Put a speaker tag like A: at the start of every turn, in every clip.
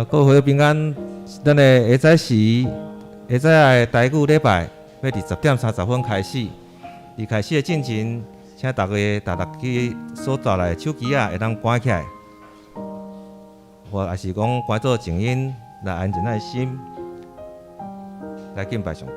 A: 各位平安，咱的下早時，下早的台語禮拜，欲佇10點30分開始。佇開始的進前，請大家沓沓去所帶來的手機仔會當關起來，或也是講關做靜音，來安靜咱的心，來敬拜上帝。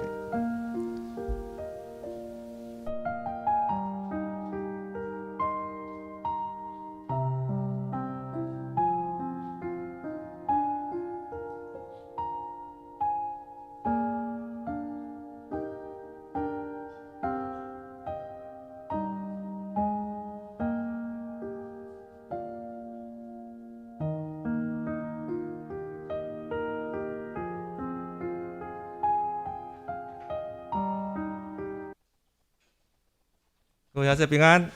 A: 各位兄弟平安，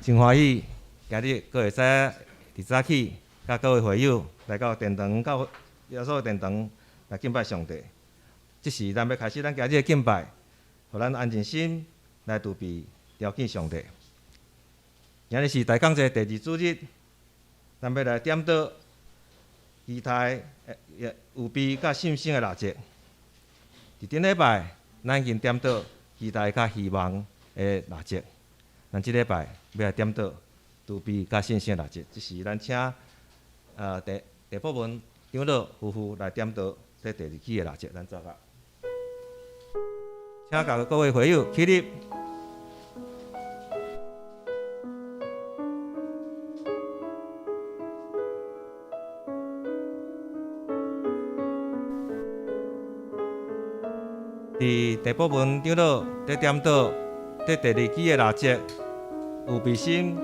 A: 真歡喜，今日閣會使佇早起，佮各位會友來到殿堂，到耶穌的殿堂來敬拜上帝。這時，咱欲開始咱今日的敬拜，予咱安靜心來預備朝見上帝。今日是大降節第二主日，咱欲來點禱期待預備佮信心的蠟燭。佇頂禮拜，咱已經點禱期待佮希望的蠟燭，咱這禮拜欲來點禱預備佮信心的蠟燭。這時，咱請鄭博文長老夫婦來點禱這第二支的蠟燭，咱走甲。請各位會友起立。佇鄭博文長老佇點禱這第二支的蠟燭，預備心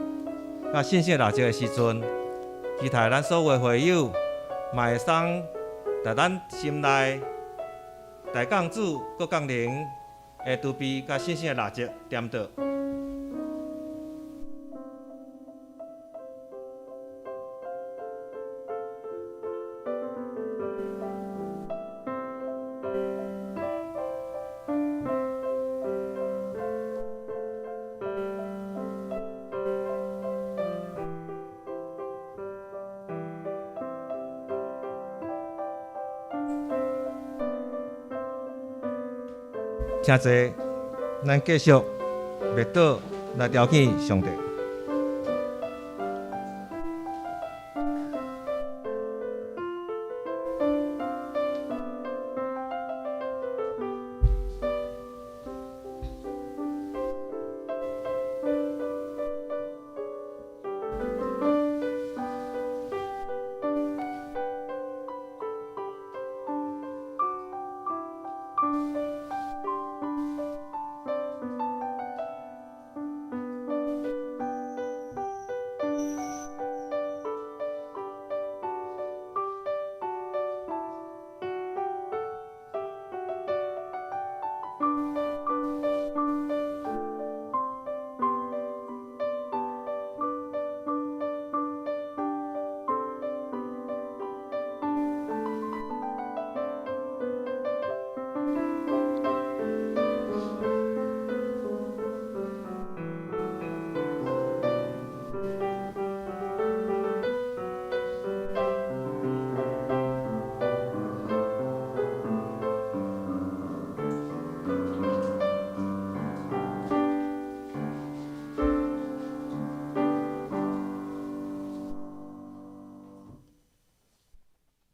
A: 佮信心的蠟燭的時陣，期待咱所有的會友嘛會使佇咱心內大降主閣降臨的預備佮信心的蠟燭點禱。請坐，咱繼續默禱來朝見上帝。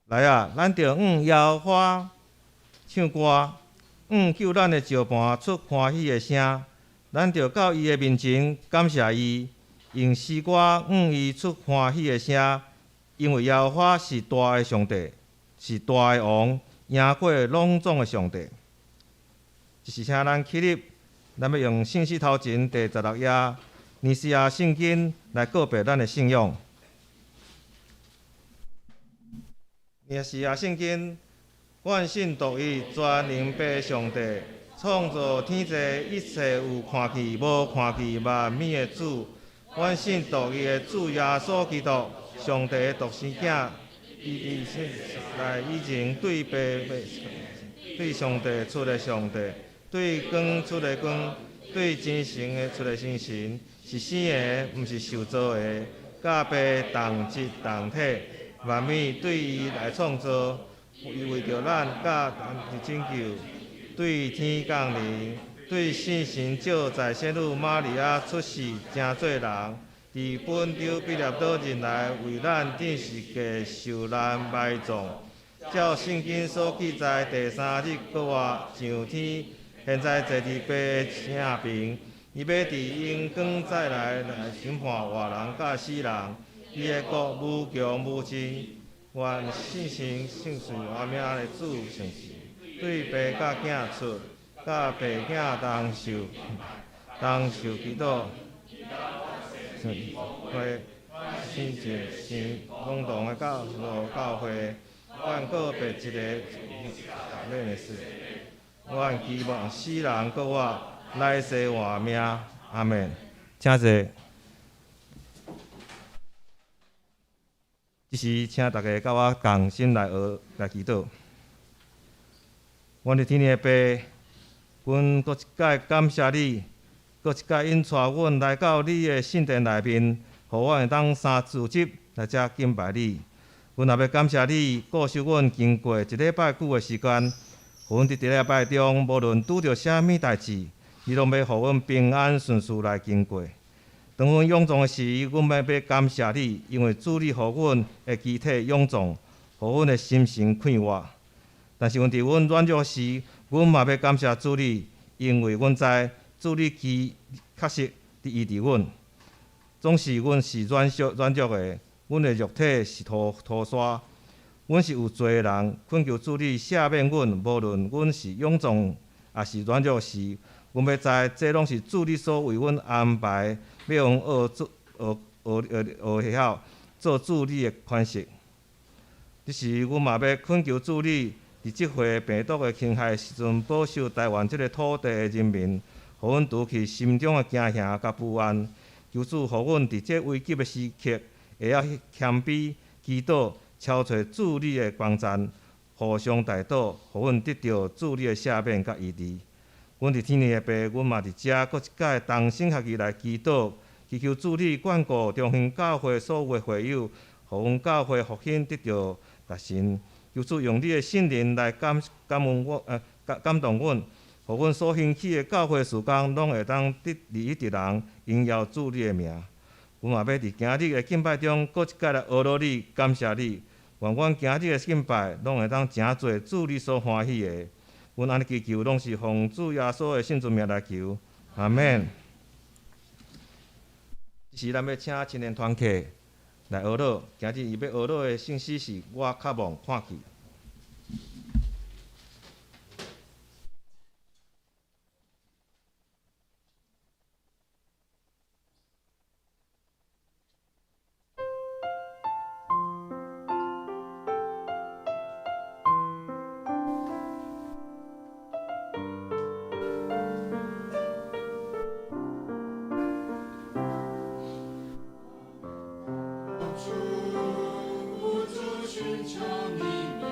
A: 來啊！咱著向耶和華唱歌，向救咱的石磐出歡喜的聲。咱著到伊的面前感謝伊，用詩歌向伊出歡喜的聲。因為耶和華是大的上帝，是大的王，贏過攏總的上帝。這時請咱起立，咱欲用信息頭前第十六頁尼西亞聖經來告白咱的信仰。尼西亞聖經，阮信獨一全能父上帝，創造天地一切有看見無看見萬物的主。阮信獨一的主耶穌基督，上帝的獨生囝，伊佇世來以前對父對上帝出的上帝，對光出的光，對真神的出的真神，是生的，毋是受造的，佮父同質同體。萬物對伊來創造，伊為著咱佮咱的拯救，對天降臨，對聖神召在仙女瑪利亞出世成做人，佇本丟彼拉多任內為咱釘十架受難埋葬，照聖經所記載，第三日復活上天，現在坐佇父的正爿，伊欲佇榮光再來來審判活人佮死人，伊的國無窮無盡。願聖神聖聖活命的主聖事，對爸佮囝出，佮爸囝同受基督，會聖潔聖公同的教路教會，願告別一个免的事，願期望死人復活，來世活命。阿們。請坐。這時，請大家佮我仝心來學來祈禱。阮的天父爸，阮閣一擺感謝你，閣一擺引帶阮來到你的聖殿內面，予阮會當三主日來遮敬拜你。阮也欲感謝你，顧守阮經過一禮拜久的時間，予阮佇一禮拜中，無論拄著啥物代誌，你攏欲予阮平安順遂來經過。當阮勇壯的時，阮欲感謝你，因為主你予阮的肢體勇壯，予阮的心神快活。但是，阮佇阮軟弱時，阮嘛欲感謝主你，因為阮知主你其確實佇醫治阮。總是阮是軟弱的，阮的肉體是塗沙，阮是有罪的人，懇求主你赦免阮，無論阮是勇壯抑是軟弱時，阮欲知這攏是主你所為阮安排，欲予阮學做學學學學會曉做主你的款式。這時，阮嘛欲懇求主你，佇這回病毒的侵害時陣，保守台灣這个土地的人民，予阮除去心中的驚嚇佮不安。求主予阮佇這危急的時刻，會曉謙卑祈禱，敲揣主你的幫贊，互相代禱，予阮得著主你的赦免佮醫治。阮佇天父的爸，阮嘛佇遮閣一擺同心合意來祈禱，祈求主你眷顧中興教會所有的會友，予阮教會復興得著達成。求主用你的聖靈來感恩我，感動阮，予阮所興起的教會事工，攏會當得利益的人，榮耀主你的名。阮嘛欲佇今日的敬拜中，閣一擺來阿羅你，感謝你。願阮今日的敬拜，攏會當成做主你所歡喜的。阮按呢祈求，攏是奉主耶穌的聖尊名來求。阿們。這時，咱欲請青年團契來哀禱。今日伊欲哀禱的聖詩是我渴望看見。
B: 主，無主尋求你面，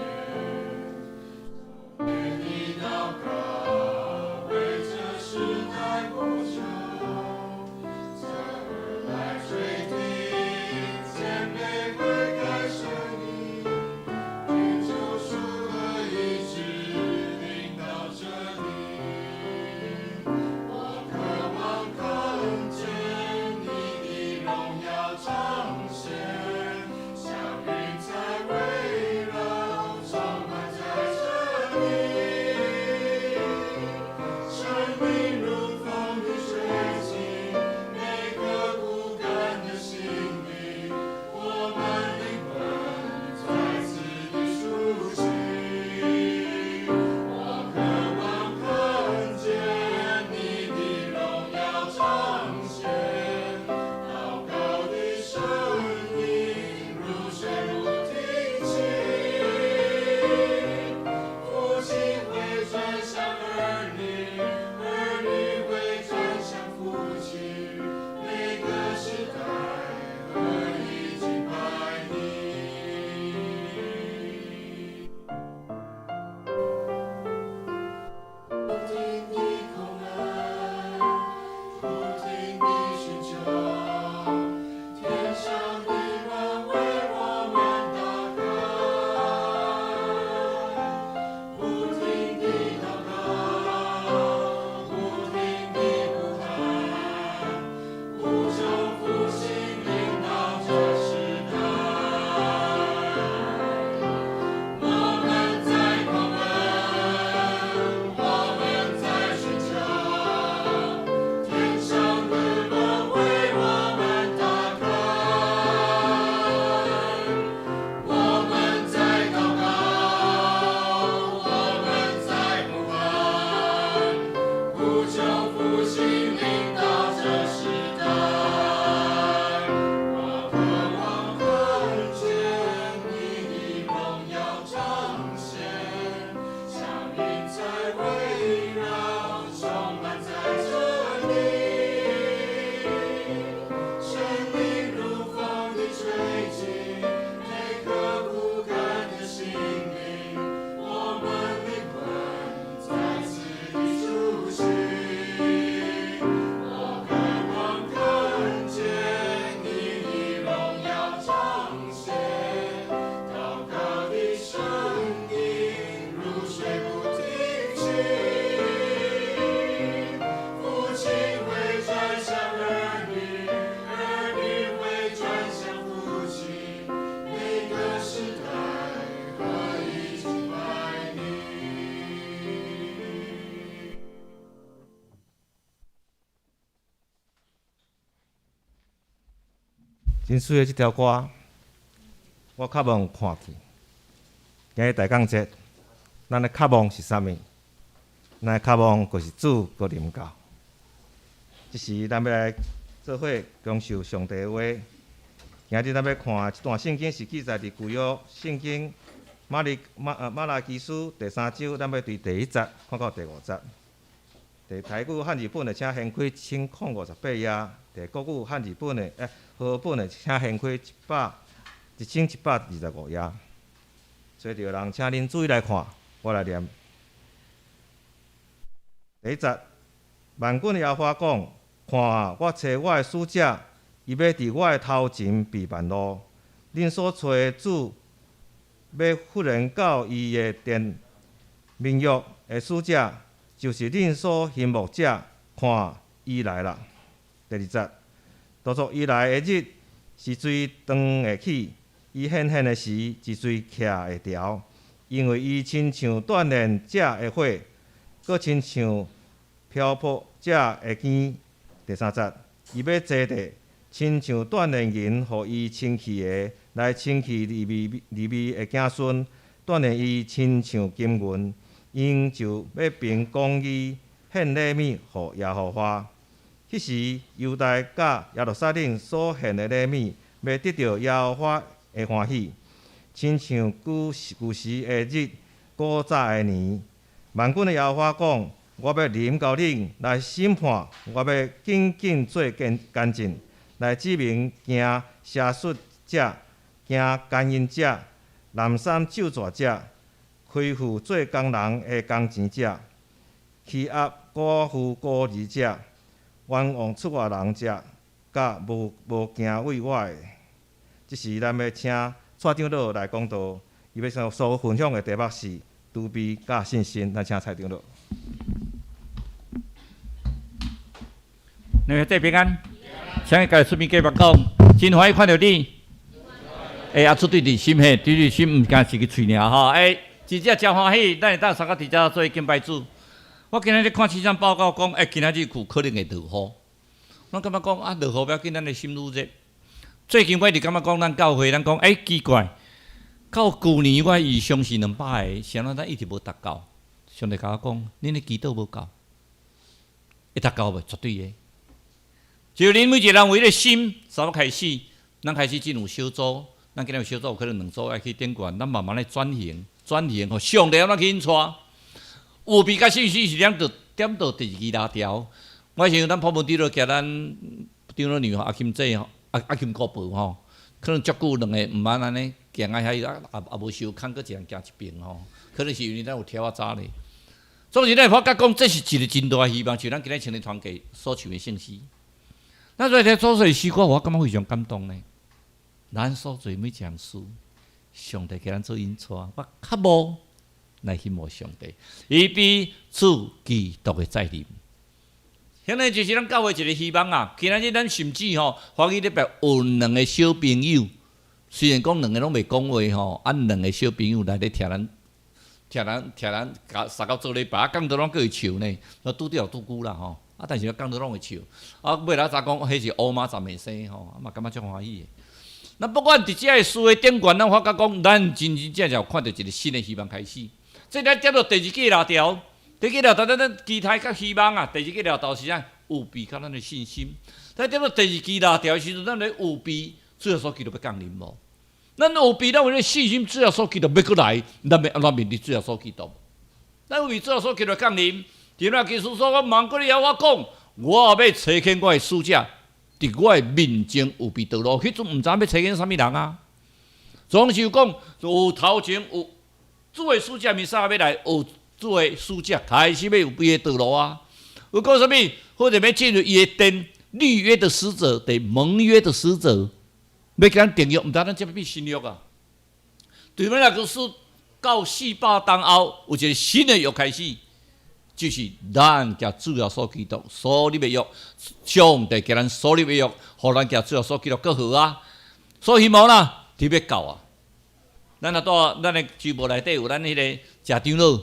A: 真媠的這條歌，我渴望看見。今日大江節，咱的渴望是啥物？咱的渴望就是主閣臨到。這時，咱欲來做伙享受上帝的話。今日咱欲看這段聖經是記載佇舊約聖經馬利馬呃瑪拉基書第三章，咱欲對第一節看到第五節。佇台語漢字本的，請掀開1058頁；佇國語漢字本的，和合本的，請掀開1125頁。揣著人，請恁注意來看，我來念。第一節，萬軍的耶和華講：看，我差我的使者，伊欲佇我的頭前備辦路。恁所揣的主，欲忽然到伊的殿盟約的使者，就是恁所欣慕者，看，伊來啦。第二節，當作伊來的日，時陣當會起，伊顯現的時，一錘徛會牢，因為伊親像鍛煉者的火，閣親像漂白者的羹。第三節，伊欲坐地，親像鍛煉銀予伊清氣的，來清氣利未利未的子孫，鍛煉伊親像金銀，𪜶就欲憑公義獻禮物予耶和華。彼時，猶大佮耶路撒冷所獻的禮物，欲得著耶和華的歡喜，親像舊舊時的日，古早的年。萬軍的耶和華講：我欲臨到恁來審判，我欲緊緊做見見證，來指明行邪術者、行姦淫者、濫散咒詛者、虧負做工人的工錢者、欺壓寡婦孤兒者、冤枉出外人者，佮無無敬畏我的。這時，咱欲請蔡長老來講道，伊欲所分享的題目是慈悲佮信心。咱請蔡長老。
B: 兩位平安，請伊家出面繼續講，真歡喜看著你。欸，啊，出對佇心嘿，對對心，毋敢是個喙爾吼。欸，真正誠歡喜，咱會當相佮佇遮做敬拜主。我今仔日看氣象報告講，欸，今仔日有可能會落雨。我感覺講啊，落雨不要緊，咱的心愈熱。最近我一直感覺講，咱教會，咱講，欸，奇怪，到舊年我異象是200個，啥物咱一直無達到。上帝共我講，恁的祈禱無夠，會達到無？絕對會。就恁每一個人有彼个心，啥物開始，咱開始進入小組，咱今日有小組有可能兩組愛去頂懸，咱慢慢咧轉型，轉型，予上帝按怎去引帶。有備佮信心是點到點到第二支拉條。我想咱普門長老寄咱長老娘阿金姐吼，阿阿金姑婆吼，可能足久兩個毋捌按呢行啊遐，伊啊也也無相牽，閣一人行一爿吼，可能是因為咱有調仔早咧。總之，咱會發覺講，這是一個真大的希望，就咱今日青年團契所唱的聖詩。咱做聽所做詩歌，我感覺非常感動呢。咱所做每一項事，上帝給咱做引帶，我較無來希望上帝，預備主基督的再臨。現在就是咱教會一個希望啊！今仔日咱甚至吼，歡喜禮拜有兩個小朋友，雖然講兩個攏袂講話吼，啊，兩個小朋友來咧聽咱、聽咱、聽咱，共相佮做禮拜，啊，講到攏閣會笑呢，我拄著拄久啦吼。啊！但是講到攏會笑，啊，尾仔才講，彼是烏媽十未生吼，啊嘛感覺足歡喜的。咱不管佇遮个事的頂懸，咱發覺講，咱真真正正有看著一個新的希望開始。這咱點到第二支蠟燭，第二支蠟燭，咱咱期待佮希望啊。第二支蠟燭是啥？預備佮咱的信心。咱點到第二支蠟燭的時陣，咱咧預備，主耶穌基督欲降臨無？咱預備，咱有咧信心，主耶穌基督欲閣來，咱欲按怎面對主耶穌基督？咱預備主耶穌基督降臨。對啦，基督說：我萬軍的耶和華講，我欲差遣我的使者，佇我的面前預備道路。彼陣毋知影欲差遣啥物人啊？總是講有頭前有主的使者，彌賽亞欲來，有主的使者開始欲預備的道路啊。有講啥物？或者欲進入伊的殿，立約的使者，佇盟約的使者，欲共咱訂約，毋知咱這欲變新約啊？對咱來講，是到400冬後，有一個新的約開始。就是咱共主耶穌基督所立的約，上帝共咱所立的約，予咱共主耶穌基督閣好啊！所以希望啦，特別到啊！咱若蹛咱的支部內底有咱彼個謝長老，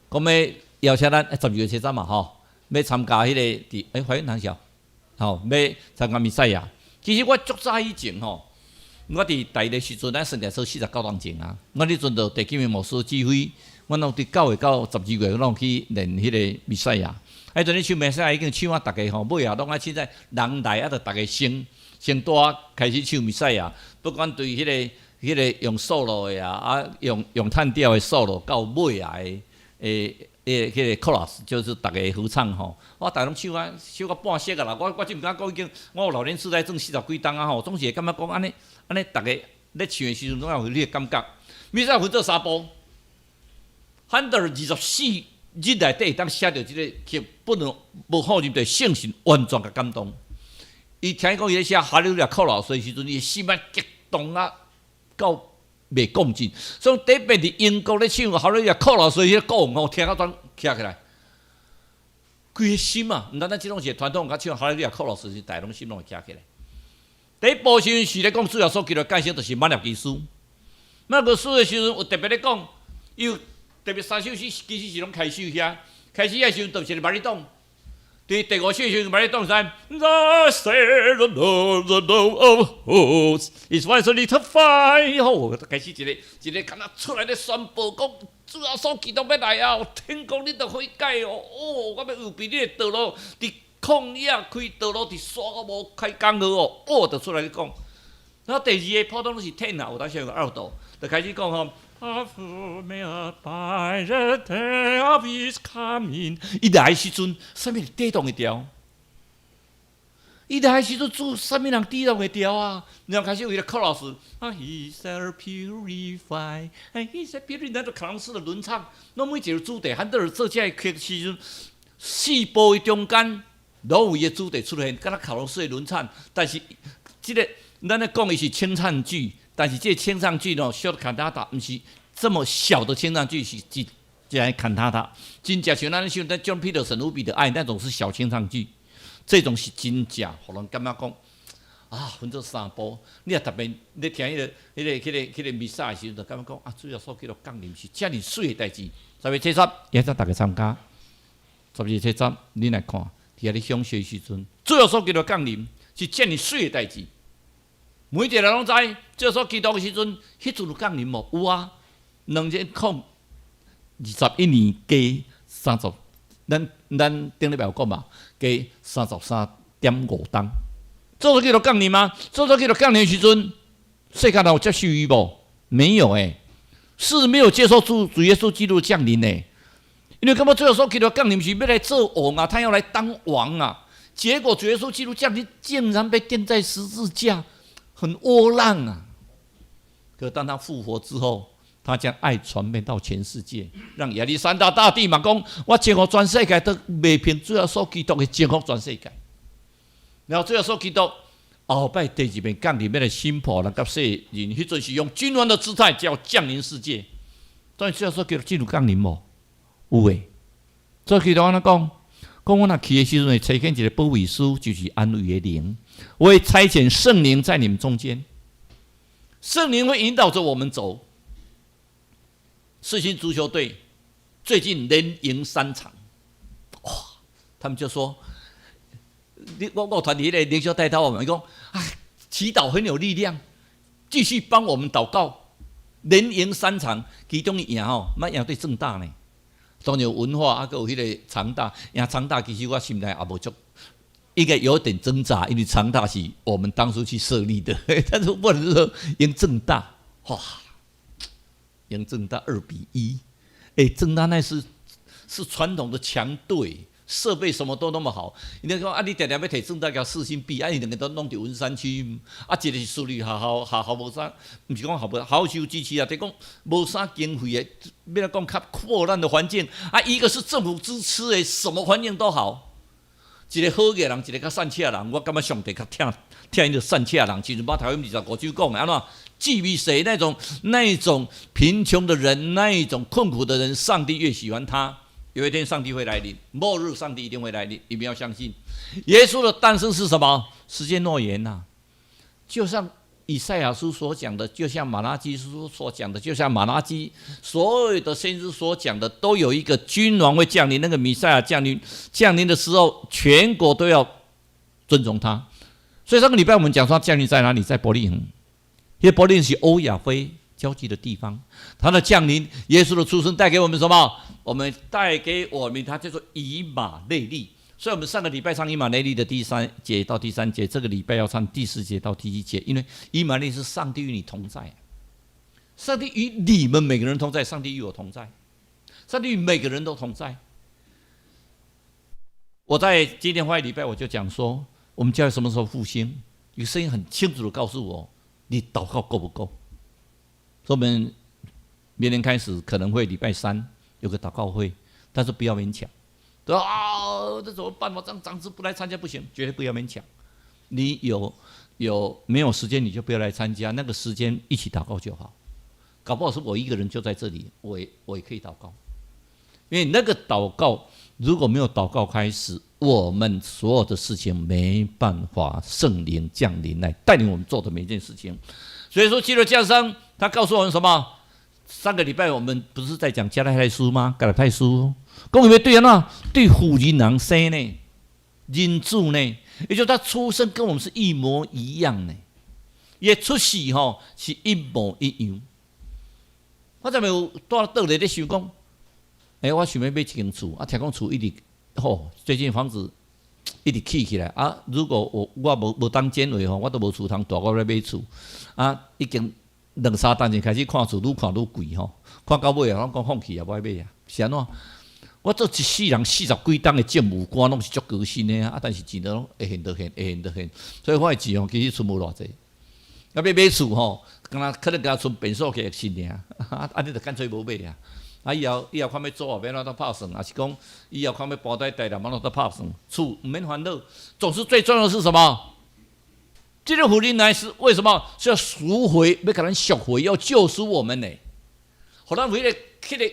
B: 講欲邀請咱12月23嘛吼，欲參加彼個佇欸華園堂小，吼欲參加彌賽亞。其實我足早以前吼，我佇大一的時陣，咱算來說49冬前啊。我彼陣就鄭金明牧師指揮，阮攏佇9月到12月，攏去練彼個彌賽亞。彼陣咧唱彌賽亞已經唱啊，逐家吼尾啊攏愛凊彩人來啊，就逐家先帶開始唱彌賽亞。不管對彼個用 solo 的啊，啊用嘆調的 solo 到尾啊的彼個 chorus，就是逐家合唱吼。我逐家攏唱啊，唱到半死啊啦！我真毋敢講已經，我有老年痴呆症四十幾冬啊吼，總是會感覺講按呢按呢，逐家咧唱的時陣，總有彼個感覺。彌賽亞分做三部，漢德爾24日內底會當寫著這个曲，不能無否認，對聖神完全共感動。伊聽講伊咧寫哈利路亞哭老師的時陣，伊心啊激動啊，到袂講盡。所以特別佇英國咧唱哈利路亞哭老師彼個歌吼，聽到轉徛起來，規个心啊，毋單單這種是傳統，佮唱哈利路亞哭老師是大家攏心攏會徛起來。第一部時陣是咧講主耶穌基督誕生，就是馬拉基書。馬拉基書的時陣有特別咧講，有特別三首詩其實是攏開始遐，開始遐時陣就是一個バリトン。佇第五首時陣バリトン是 Thus saith the Lord of hosts, His voice little fire。好，開始一个一个敢若出來咧宣布講，主耶穌基督欲來啊！天公你著悔改哦！哦，我欲預備你的道路，佇曠野開道路，佇沙漠開江河哦！哦，就出來咧講。然後第二个普通攏是 tenor，有當時有個 alto，就開始講吼。By the day of his coming，伊來時陣，啥物人抵擋會牢？伊來時陣，主啥物人抵擋會牢啊？然後開始有一個 chorus，啊，He shall purify，He shall purify，咱就卡郎斯的輪唱，攏每一個主題，漢德爾做這個曲時陣，四部的中間，攏有伊的主題出現，敢若卡郎斯的輪唱。但是，這个咱咧講伊是清唱劇，但是這個清唱劇喏，小坎塔塔，毋是這麼小的清唱劇，是一一个坎塔塔，真正像咱像咱 John Peterson 無比的愛那種是小清唱劇，這種是真正，予人感覺講啊，分做三部，你若特別你聽彼个彌撒的時陣，就感覺講啊，主耶穌基督降臨是遮爾媠的代誌。10月7日，邀請大家參加。10月7日，你來看，佇遐咧享受的時陣，主耶穌基督降臨是遮爾媠的代誌。每一個人攏知，主耶穌基督的時陣，彼陣有降臨無？有啊，2021年加三十，咱頂禮拜有講嘛，加33.5冬。主耶穌基督降臨嗎？主耶穌基督降臨的時陣，世間人有接受伊無？沒有欸，是沒有接受主耶穌基督降臨的。因為感覺主耶穌基督降臨是欲來做王啊，他要來當王啊。結果主耶穌基督降臨，竟然被釘在十字架，很窩囊啊。可當他復活之後，他將愛傳遍到全世界，讓亞歷山大大帝嘛講：我征服全世界都袂憑主耶穌基督會征服全世界。然後主耶穌基督後擺第二遍降臨，欲來審判人佮世人，彼陣是用君王的姿態叫降臨世界。所以主耶穌基督真有降臨無？有的。主基督按怎講？講我若去的時陣，會差遣一個保惠師，就是安慰的靈，我會差遣聖靈在你們中間，聖靈會引導着我們走。世新足球隊最近連贏三場，哇！他們就說：你我團體的領袖帶頭我們講，啊，祈禱很有力量，繼續幫我們禱告。連贏三場，其中贏吼，毋捌贏對政大呢。當然有文化，啊，閣有彼个長大，贏長大，其實我心內也無足，應該有點掙扎，因為長大是我們當初去設立的，但是不能說贏政大，哇，贏政大2比1，欸，政大那是傳統的強隊，設備什麼都那麼好。你講啊，你定定欲提政大佮世新比，啊，伊兩个都攏佇文山區，啊，一个是私立學校，學校無啥，毋是講學無好受支持啊，就講無啥經費的，欲來講較破爛的環境，啊，一個是政府支持的，什麼環境都好。一个好額人，一个較散赤人，我感覺上帝較疼疼𪜶个散赤人。其實馬太福音25章講的按怎？至於誰那種貧窮的人，那一種困苦的人，上帝越喜歡他。有一天上帝會來臨，末日上帝一定會來臨，你們要相信。耶穌的誕生是什麼？實踐諾言吶，就像以賽亞書所講的，就像馬拉基書所講的，就像馬拉基所有的先知所講的，都有一個君王會降臨。那個彌賽亞降臨，降臨的時候，全國都要尊崇他。所以上個禮拜我們講說降臨在哪裡？在伯利恆。彼伯利恆是歐亞非交際的地方。他的降臨，耶穌的出生帶給我們什麼？我們帶給我們，他叫做以馬內利。所以，我們上個禮拜唱以馬內利的第三節到第三節，這個禮拜要唱第四節到第七節，因為以馬內利是上帝與你同在，上帝與你們每個人同在，上帝與我同在，上帝與每個人都同在。我在今天花禮拜我就講說，我們教會什麼時候復興？有聲音很清楚的告訴我，你禱告夠不夠？說我們明年開始可能會禮拜三有個禱告會，但是不要勉強。說啊，這怎麼辦？我這樣長子不來參加不行，絕對不要勉強。你有沒有時間，你就不要來參加。那個時間一起禱告就好。搞不好是我一個人就在這裡，我也可以禱告。因為那個禱告如果沒有禱告開始，我們所有的事情沒辦法聖靈降臨來帶領我們做的每一件事情。所以說，基督降生，他告訴我們什麼？上個禮拜我們不是在講加拉太書嗎？加拉太書講伊欲對按怎？對婦人人生呢？人子呢？也就是他出生跟我們是一模一樣呢，伊出世吼是一模一樣。我昨暝有蹛倒咧咧想講，欸，我想欲買一間厝，啊，聽講厝一直吼，最近房子一直起起來啊。如果我無當間話吼，我都無厝通蹛，我欲買厝啊，已經兩三冬前開始看厝，愈看愈貴吼，看到尾啊，攏講放棄啊，無愛買啊，是按怎？我做一世人四十幾冬的政務官，攏是足高薪的啊，啊，但是錢都攏會現就現，會現就現，所以我的錢吼其實存無偌濟。啊，欲買厝吼，敢若可能敢若賰變數客是爾，啊，按呢就乾脆無買啊。啊，以後看欲租啊，欲按怎都拍算，抑是講以後看欲搬佇台南，按怎都拍算。厝毋免煩惱，總之最重要的是什麼？這個婦人來是為什麼？是要贖回，欲共咱贖回，要救贖我們呢？予咱為了彼個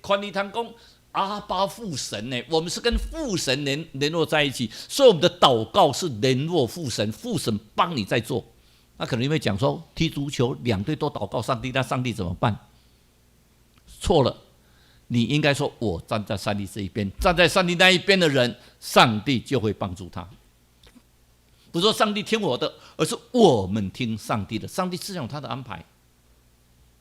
B: 權利通講阿爸父神呢？我們是跟父神聯絡在一起，所以我們的禱告是聯絡父神，父神幫你在做。那可能因為講說踢足球兩隊都禱告上帝，那上帝怎麼辦？錯了，你應該說我站在上帝這一邊，站在上帝那一邊的人，上帝就會幫助他。不是說上帝聽我的，而是我們聽上帝的。上帝自然有他的安排。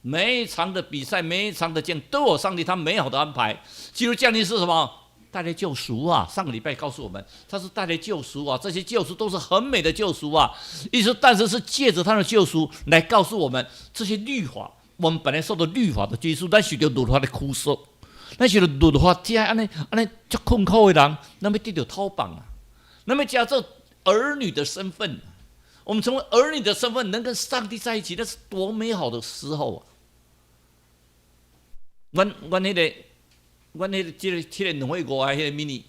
B: 每一場的比賽，每一場的戰，都有上帝他美好的安排。基督降臨是什麼？帶來救贖啊！上個禮拜告訴我們，他是帶來救贖啊！這些救贖都是很美的救贖啊！意思，但是是借着他的救贖來告訴我們，這些律法，我們本來受到律法的約束，咱受著律法的拘束，咱受著律法，這按呢按呢足困苦的人，咱欲得著脫綁啊！咱欲成做兒女的身份，我們成為兒女的身份，能跟上帝在一起，那是多美好的時候啊！阮彼個這個這個兩歲五的彼個 mini，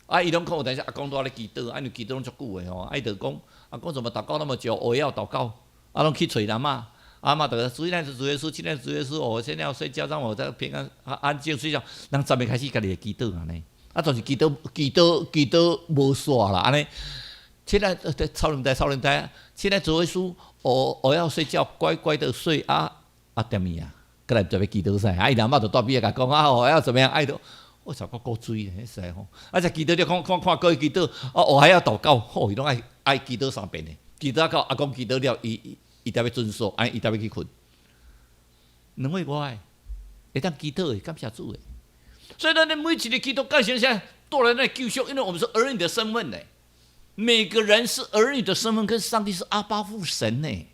B: 啊，伊攏講有當時阿公都咧祈禱，啊，因為祈禱攏足久的吼，啊，伊就講阿公怎麼禱告那麼久？我也要禱告，啊，攏去揣阿嬤，阿嬤就說，親愛的主耶穌，親愛的主耶穌，我現在要睡覺，讓我在平安安靜睡覺。人昨暝開始家己會祈禱按呢，啊，就是祈禱祈禱祈禱無煞啦，按呢。親愛的超人台超人台，親愛的主耶穌，我要睡覺，乖乖的睡啊啊點物啊？閣來毋知欲祈禱啥，啊伊阿嬤就蹛邊仔共講啊，我要怎麼樣？啊伊就我操，夠古錐咧，實在吼！啊，才祈禱了，看看看閣祈禱，哦，我還要禱告，吼，伊攏愛祈禱三遍的，祈禱到阿公祈禱了，伊才欲准煞，按呢伊才欲去睏。兩歲外會當祈禱的，感謝主的。所以，咱每一個祈禱感謝啥？帶來咱救贖，因為我們是兒女的身份呢。每個人是兒女的身份，跟上帝是阿爸父神呢。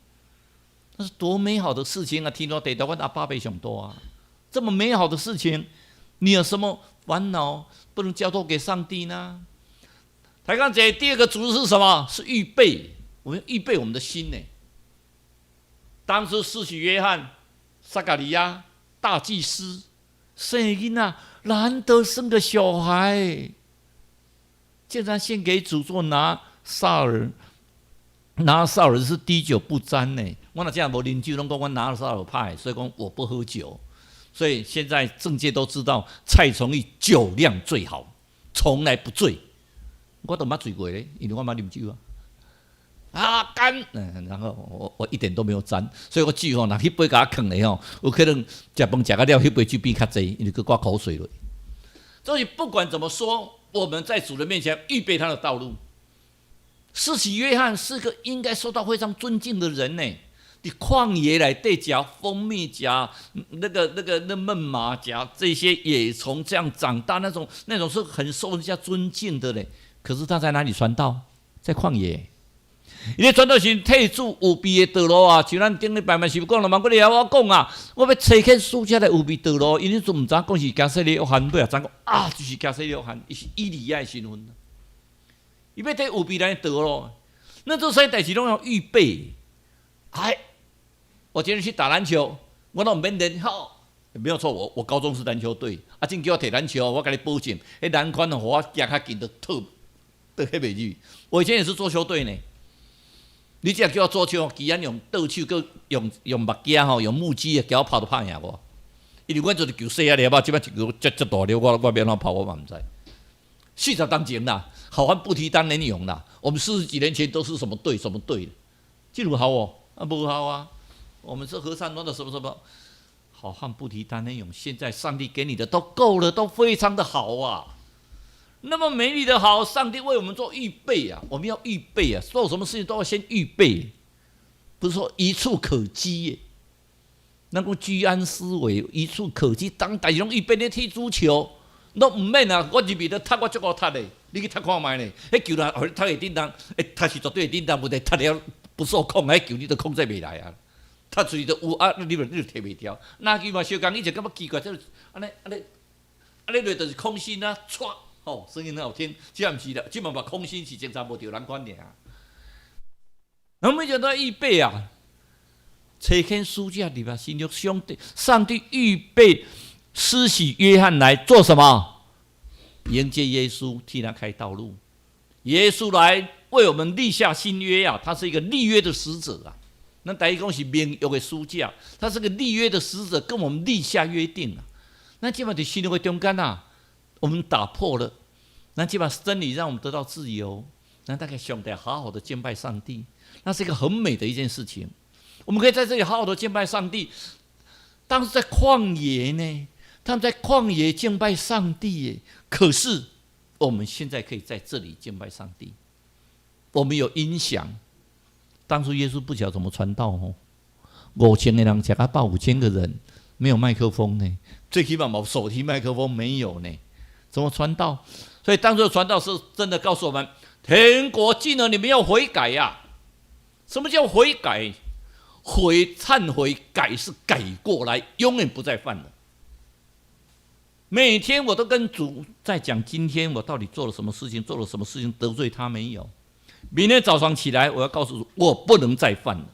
B: 那是多美好的事情啊！天大地大，阮阿爸袂上大啊！這麼美好的事情，你有什麼煩惱不能交託給上帝呢？抬槓姐，第二個主日是什麼？是預備，我們預備我們的心呢。當初施洗約翰、撒迦利亞大祭司生囡仔，難得生個小孩，竟然獻給主做拿撒耳。拿撒耳是滴酒不沾呢。我若這樣無啉酒，攏講我拿撒耳派，所以講我不喝酒。所以現在政界都知道蔡崇義酒量最好，從來不醉。我都毋捌醉過咧，因為我毋捌啉酒啊。啊乾，然後我一點都沒有沾，所以我酒吼，若彼杯共我囥咧吼，有可能食飯食到了，彼杯酒變較濟，因為閣掛口水落。所以不管怎麼說，我們在主的面前預備他的道路。施洗約翰是個應該受到非常尊敬的人呢，佇曠野內底食蜂蜜，食那個悶麻，食這些野蟲這樣長大，那種是很受人家尊敬的嘞。可是他在哪裡傳道？在曠野。伊咧傳道時替主預備的道路啊，像咱頂禮拜嘛是講了嘛，閣來我講啊，我欲差遣使者來預備道路，𪜶彼陣毋知影講是行洗禮約翰，尾仔知影講啊，就是行洗禮約翰，伊是以利亞的身份。伊欲替預備咱的道路，那做啥代誌攏要預備。哎，我今日去打籃球，我攏毋免練，好，沒有錯，我高中是籃球隊，啊，真叫我提籃球，我共你保證，彼籃筐予我行較近，就倒倒彼袂入。我以前也是桌球隊呢。你只叫我桌球，既然用倒手，閣用木屐吼，用木屐，共我拍都拍贏我。因為阮做一球細仔粒仔，這擺一球遮遮大粒，我欲按怎拍我嘛毋知。40冬前啦，好漢不提當年勇啦。我們四十幾年前都是什麼隊什麼隊，這有效哦，啊無效啊。我們是和善亂的什麼什麼，好漢不提當年勇。現在上帝給你的都夠了，都非常的好啊。那麼美麗的好，上帝為我們做預備啊！我們要預備啊，做什麼事情都要先預備，不是說一蹴可幾耶。那個居安思危，一蹴可幾。當代誌攏預備咧踢足球，攏毋免啊！我入去咧踢，我足𠢕踢的，你去踢看覓咧？彼球若予你踢會振動，欸，踢是絕對會振動，問題踢了不受控，彼球你都控制袂來啊！踢出去就有啊，你就提袂牢。籃球嘛相仝，以前感覺奇怪，這按呢按呢按呢落就是空心啊，唰！吼，聲音很好聽，這毋是啦，這嘛嘛空心是正常無著人款爾。咱每日都愛預備啊，差遣使者入來，新約上帝，上帝預備施洗約翰來做什麼？迎接耶穌，替他開道路。耶穌來為我們立下新約啊，他是一個立約的使者啊。那等於講是盟約的使者，他是個立約的使者，跟我們立下約定啊。那這擺佇新約的中間啊，我們打破了，那這擺真理讓我們得到自由，那大家上帝好好的敬拜上帝，那是一個很美的一件事情。我們可以在這裡好好的敬拜上帝。當時在曠野呢，他們在曠野敬拜上帝耶。可是我們現在可以在這裡敬拜上帝。我們有音響。當初耶穌不曉得怎麼傳道哦，5000個人食甲飽，5000個人沒有麥克風呢，最起碼無手提麥克風沒有呢，怎麼傳道？所以當初的傳道是真的告訴我們：天國近了，你們要悔改呀、啊。什麼叫悔改？悔、懺悔、改是改過來，永遠不再犯了。每天我都跟主在講，今天我到底做了什麼事情，做了什麼事情得罪他沒有？明天早上起來，我要告訴主，我不能再犯了。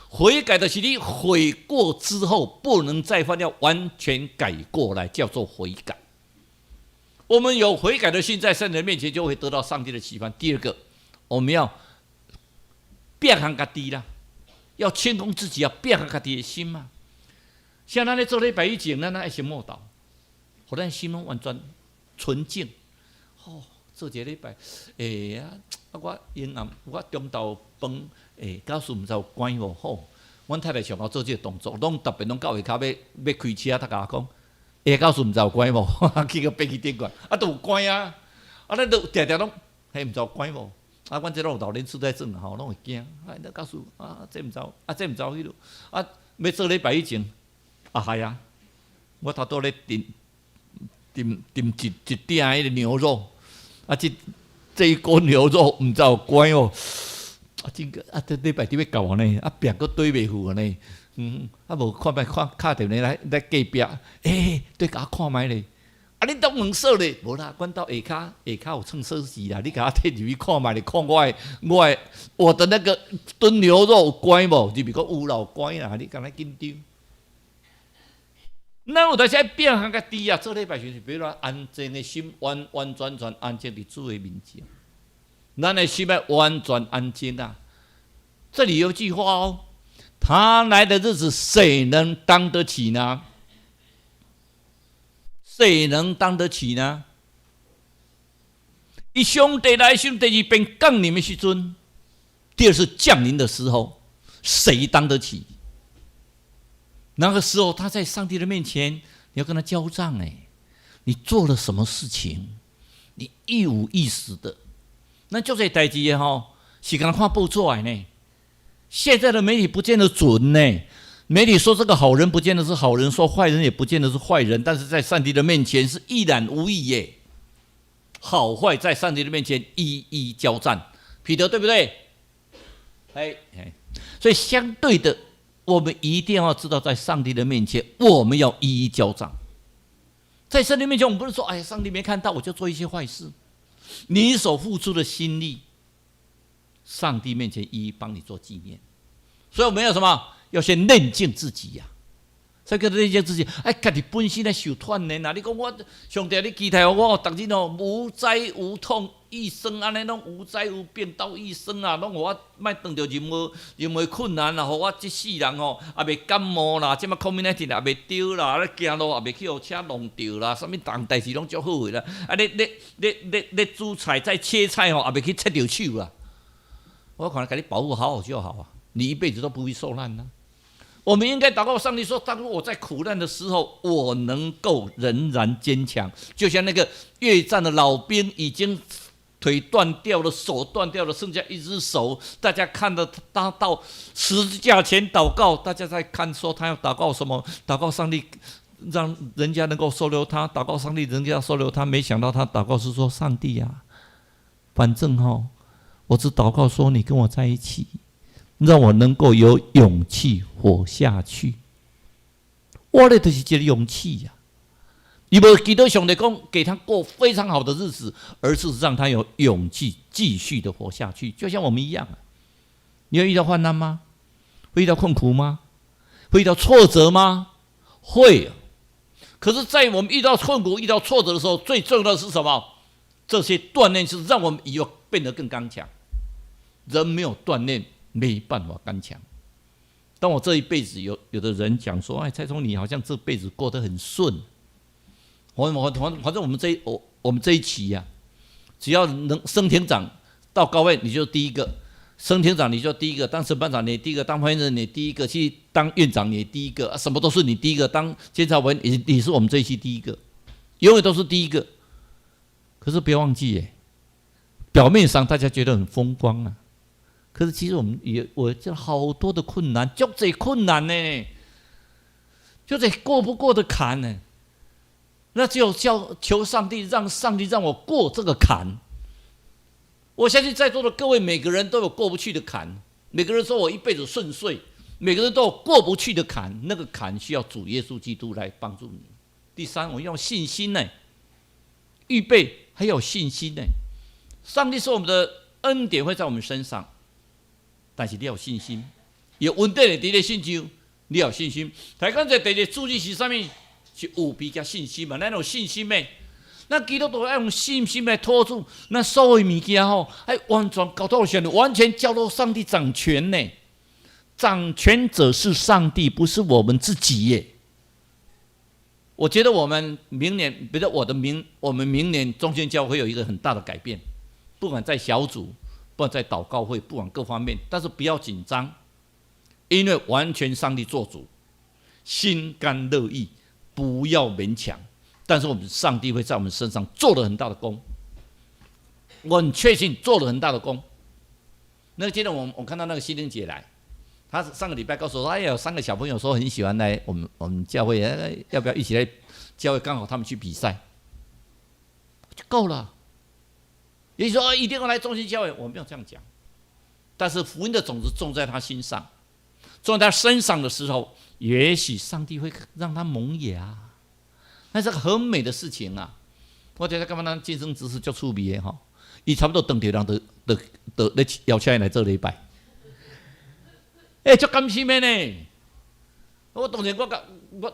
B: 悔改的是你悔過之後不能再犯，要完全改過來，叫做悔改。我們有悔改的心，在聖人面前就會得到上帝的喜歡。第二個，我們要變行家己啦，要清空自己，要變行家己的心嘛。像咱咧做禮拜以前，咱愛先默禱，予咱心攏完全純淨。哦，做一個禮拜，欸啊，我昏暗，我中晝飯，欸，教師毋知有關無好。阮太太上𠢕做這個動作，攏特別攏到下跤欲欲開車，她共我講，欸，教師毋知有關無？去個便器店管，啊，都有關啊。啊，咱都定定攏，彼毋知有關無？啊，阮這攏有老年痴呆症吼，攏會驚。啊，那教師啊，這毋知，啊，這毋知彼落，啊，欲做禮拜以前，啊係啊，我頭拄咧燉燉燉一一鼎彼個牛肉，啊，這一鍋牛肉毋知有關無？啊，這個啊，這禮拜佇欲到啊呢，啊，壁閣堆袂赴啊呢，啊無看覓看敲電話來來隔壁，欸，對，共我看覓咧。啊！恁兜門鎖咧，無啦，阮兜下跤有藏鎖匙啦。你共我提入去看覓咧，看我的那個燉牛肉有關無？入去講有啦，有關啦，你敢若緊張？咱有當時愛變較家己啊，做禮拜時，比如說安靜的心，完完全全安靜佇主的面前。咱的心愛完全安靜啊！這裡有句話哦，他來的日子，誰能當得起呢？誰能當得起呢？伊上帝來時，第二遍降臨的時陣，第二次降臨的時候，誰當得起？那個時候，他在上帝的面前，你要跟他交賬哎，你做了什麼事情？你一五一十的，那足濟代誌的吼，是敢若看報紙的呢。現在的媒體不見得準呢。媒體說這個好人不見得是好人，說壞人也不見得是壞人，但是在上帝的面前是一覽無遺耶。好壞在上帝的面前一一交賬，彼得對不對？哎哎，所以相對的，我們一定要知道，在上帝的面前，我們要一一交賬。在上帝面前，我們不是說，哎呀，上帝沒看到，我就做一些壞事。你所付出的心力，上帝面前一一幫你做紀念。所以我們要什麼？要先煉淨自己呀。啥叫煉淨自己？哎，家己本身咧受喘呢。若你講我上帝，你期待我逐日哦無災無痛，一生按呢攏無災無病到一生啊，攏予我莫碰著任何困難啊，予我這世人吼也袂感冒啦，這馬 COVID-19 也袂著啦，咧行路也袂去予車弄著啦，啥物逐代誌攏足好的啦。啊，你煮菜再切菜吼，也袂去切著手啦。我可能共你保護好好就好啊，你一輩子都不會受難啊。我們應該禱告上帝說：當我在苦難的時候，我能夠仍然堅強。就像那個越戰的老兵，已經腿斷掉了，手斷掉了，剩下一隻手。大家看到他到十字架前禱告，大家在看說他要禱告什麼？禱告上帝讓人家能夠收留他，禱告上帝人家收留他。沒想到他禱告是說：上帝啊，反正哈，我只禱告說你跟我在一起，讓我能夠有勇氣活下去。我咧就是這個勇氣呀。伊無祈禱上帝講給他過非常好的日子，而是讓他有勇氣繼續的活下去，就像我們一樣啊。你會遇到患難嗎？會遇到困苦嗎？會遇到挫折嗎？會。可是，在我們遇到困苦、遇到挫折的時候，最重要的是什麼？這些鍛煉是讓我們以後變得更剛強。人沒有鍛煉，沒辦法剛強。當我這一輩子有的人講說：“哎，蔡聰，你好像這輩子過得很順。”我我反反正我們這一期呀，只要能升庭長到高位，你就第一個；升庭長你就第一個，當審判長你第一個，當發言人你第一個，去當院長你第一個，什麼都是你第一個。當監察委員你是我們這一期第一個，永遠都是第一個。可是別忘記，耶，表面上大家覺得很風光啊。可是其實我們也我這好多的困難，足濟困難呢，就這過不過的坎呢？那只有叫求上帝，讓上帝讓我過這個坎。我相信在座的各位每個人都有過不去的坎，每個人說我一輩子順遂，每個人都有過不去的坎，那個坎需要主耶穌基督來幫助你。第三，我用信心呢，預備還有信心呢。上帝說我們的恩典會在我們身上。但是你要有信心，有恩典的佇咧信上，你要有信心。台講這第二個主旨是啥物？是預備佮信心嘛？咱有信心的。咱基督徒愛用信心來托住，咱所有物件吼，愛完全交託上帝，完全交託上帝掌權呢。掌權者是上帝，不是我們自己耶。我覺得我們明年，比如說我們明年中間教會有一個很大的改變，不管在小組，不管在禱告會，不管各方面，但是不要緊張，因為完全上帝做主，心甘樂意，不要勉強。但是我們上帝會在我們身上做了很大的工，我很確信做了很大的工。那今天我看到那個心靈姐來，她上個禮拜告訴我說，哎呀，有三個小朋友說很喜歡來我們教會，要不要一起來教會？剛好他們去比賽，就夠了。也許說一定要來中心教會，我沒有這樣講。但是福音的種子種在他心上，種在他身上的時候，也許上帝會讓他萌芽，那是個很美的事情啊！我覺得感覺咱晉升執事足趣味的吼，伊差不多當著人就咧邀請伊來做禮拜，欸，足甘心的呢。我當然我共我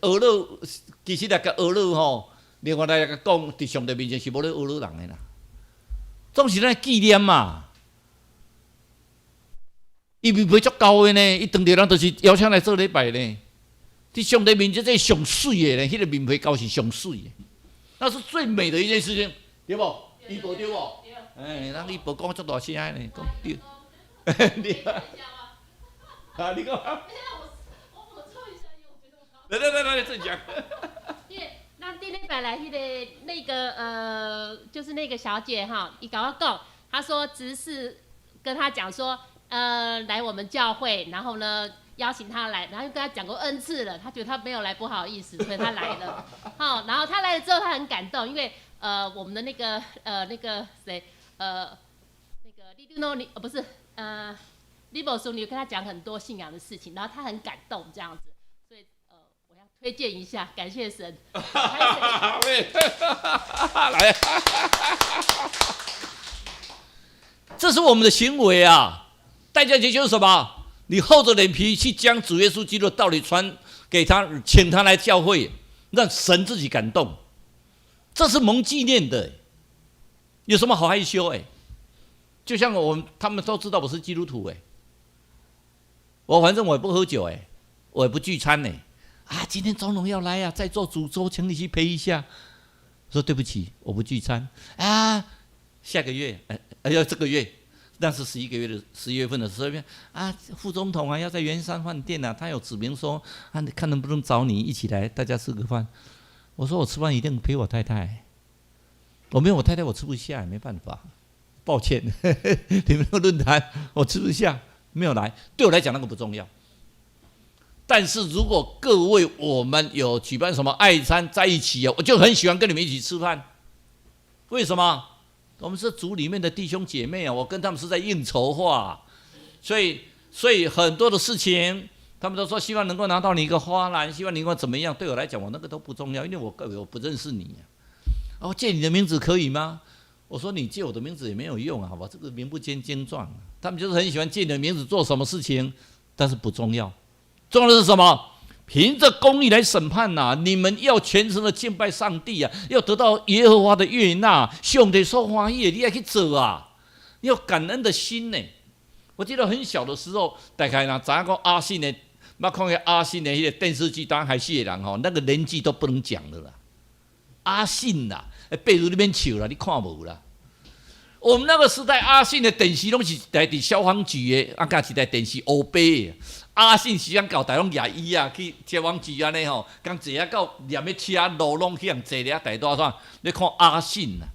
B: 呵咾，其實來共呵咾吼，另外來講，佇上帝面前是無咧呵咾人的啦，總是咱紀念嘛。伊面皮足厚的呢，伊當著人就是邀請來做禮拜呢。佇上帝面前，這上媠的呢，彼個面皮厚是上媠的，那是最美的一件事情，對無？伊無對無？哎，人伊無講足大聲的呢，講對。對啊。啊，你講。
C: 我補充一下，因為我覺得我
B: 來來來來，自己講。
C: 因為咱頂禮拜來彼個那個就是那個小姐哈，伊共我講，她說執事跟她講說，來我們教會，然後呢邀請他來，然後又跟他講過 N 次了，他覺得他沒有來不好意思，所以他來了。好，然後他來了之後，他很感動，因為我們的那個誰那個李諾你不是李博叔，你有跟他講很多信仰的事情，然後他很感動這樣子，所以我要推薦一下，感謝神。
B: 來，這是我們的行為啊！代價就是什麼？你厚着臉皮去將主耶穌基督的道理傳給他，請他來教會，讓神自己感動，這是蒙紀念的。有什麼好害羞？哎，就像我們他們都知道我是基督徒哎，我反正我也不喝酒哎，我也不聚餐呢。啊，今天總統要來啊，在做主桌，請你去陪一下。說對不起，我不聚餐啊。下個月，哎，哎呀，這個月，那是11個月的11月份的時候啊，副總統啊要在圓山飯店啊，他有指明說啊，你看能不能找你一起來，大家吃個飯。我說我吃飯一定陪我太太，我沒有我太太我吃不下，沒辦法，抱歉，你們那個論壇我吃不下，沒有來，對我來講那個不重要。但是如果各位我們有舉辦什麼愛餐在一起啊，我就很喜歡跟你們一起吃飯。為什麼？我們是主裡面的弟兄姐妹啊，我跟他們是在應酬話，所以很多的事情，他們都說希望能夠拿到你一個花籃，希望你能夠怎麼樣？對我來講，我那個都不重要，因為我不認識你啊。哦，借你的名字可以嗎？我說你借我的名字也沒有用啊，好吧，這個名不見經傳。他們就是很喜歡借你的名字做什麼事情，但是不重要。重要的是什麼？憑着公義來審判吶！你們要全心的敬拜上帝啊，要得到耶和華的悅納。上帝所歡喜的，你愛去做啊！你要感恩的心呢。我記得很小的時候，大概若知影講阿信的，捌看過阿信的彼個電視劇，當還是的人吼，那個年紀都不能講的啦。阿信啦，比如你免笑啦，你看無啦。我們那個時代，阿信的電視攏是一台佇消防局的，啊，佮一台電視烏白的。阿信時陣到台攏舉椅仔去消防局按呢吼，共坐啊到連咧車路攏去予坐咧台大煞，咧看阿信啊。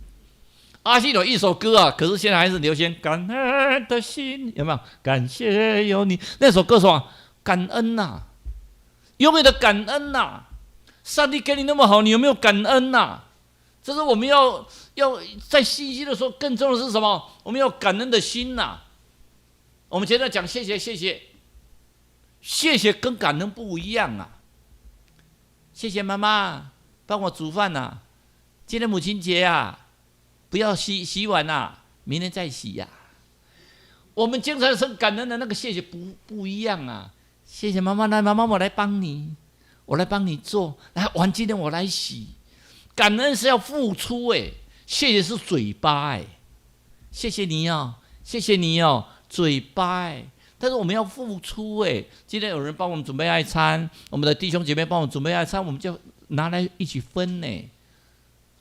B: 阿信有一首歌啊，可是現在還是流行。感恩的心有沒有？感謝有你那首歌什麼？感恩吶，永遠的感恩吶。上帝給你那麼好，你有沒有感恩吶？這是我們要在信息的時候，更重要的是什麼？我們要感恩的心吶。我們現在講謝謝謝謝。謝謝跟感恩不一樣啊！謝謝媽媽幫我煮飯吶，今天母親節啊，不要洗洗碗吶，明天再洗呀。我們經常說感恩的那個謝謝不一樣啊！謝謝媽媽，來媽媽我來幫你，我來幫你做，來碗今天我來洗。感恩是要付出哎，謝謝是嘴巴哎，謝謝你哦，謝謝你哦，嘴巴哎。但是我們要付出哎，今天有人幫我們準備愛餐，我們的弟兄姐妹幫我們準備愛餐，我們就拿來一起分呢，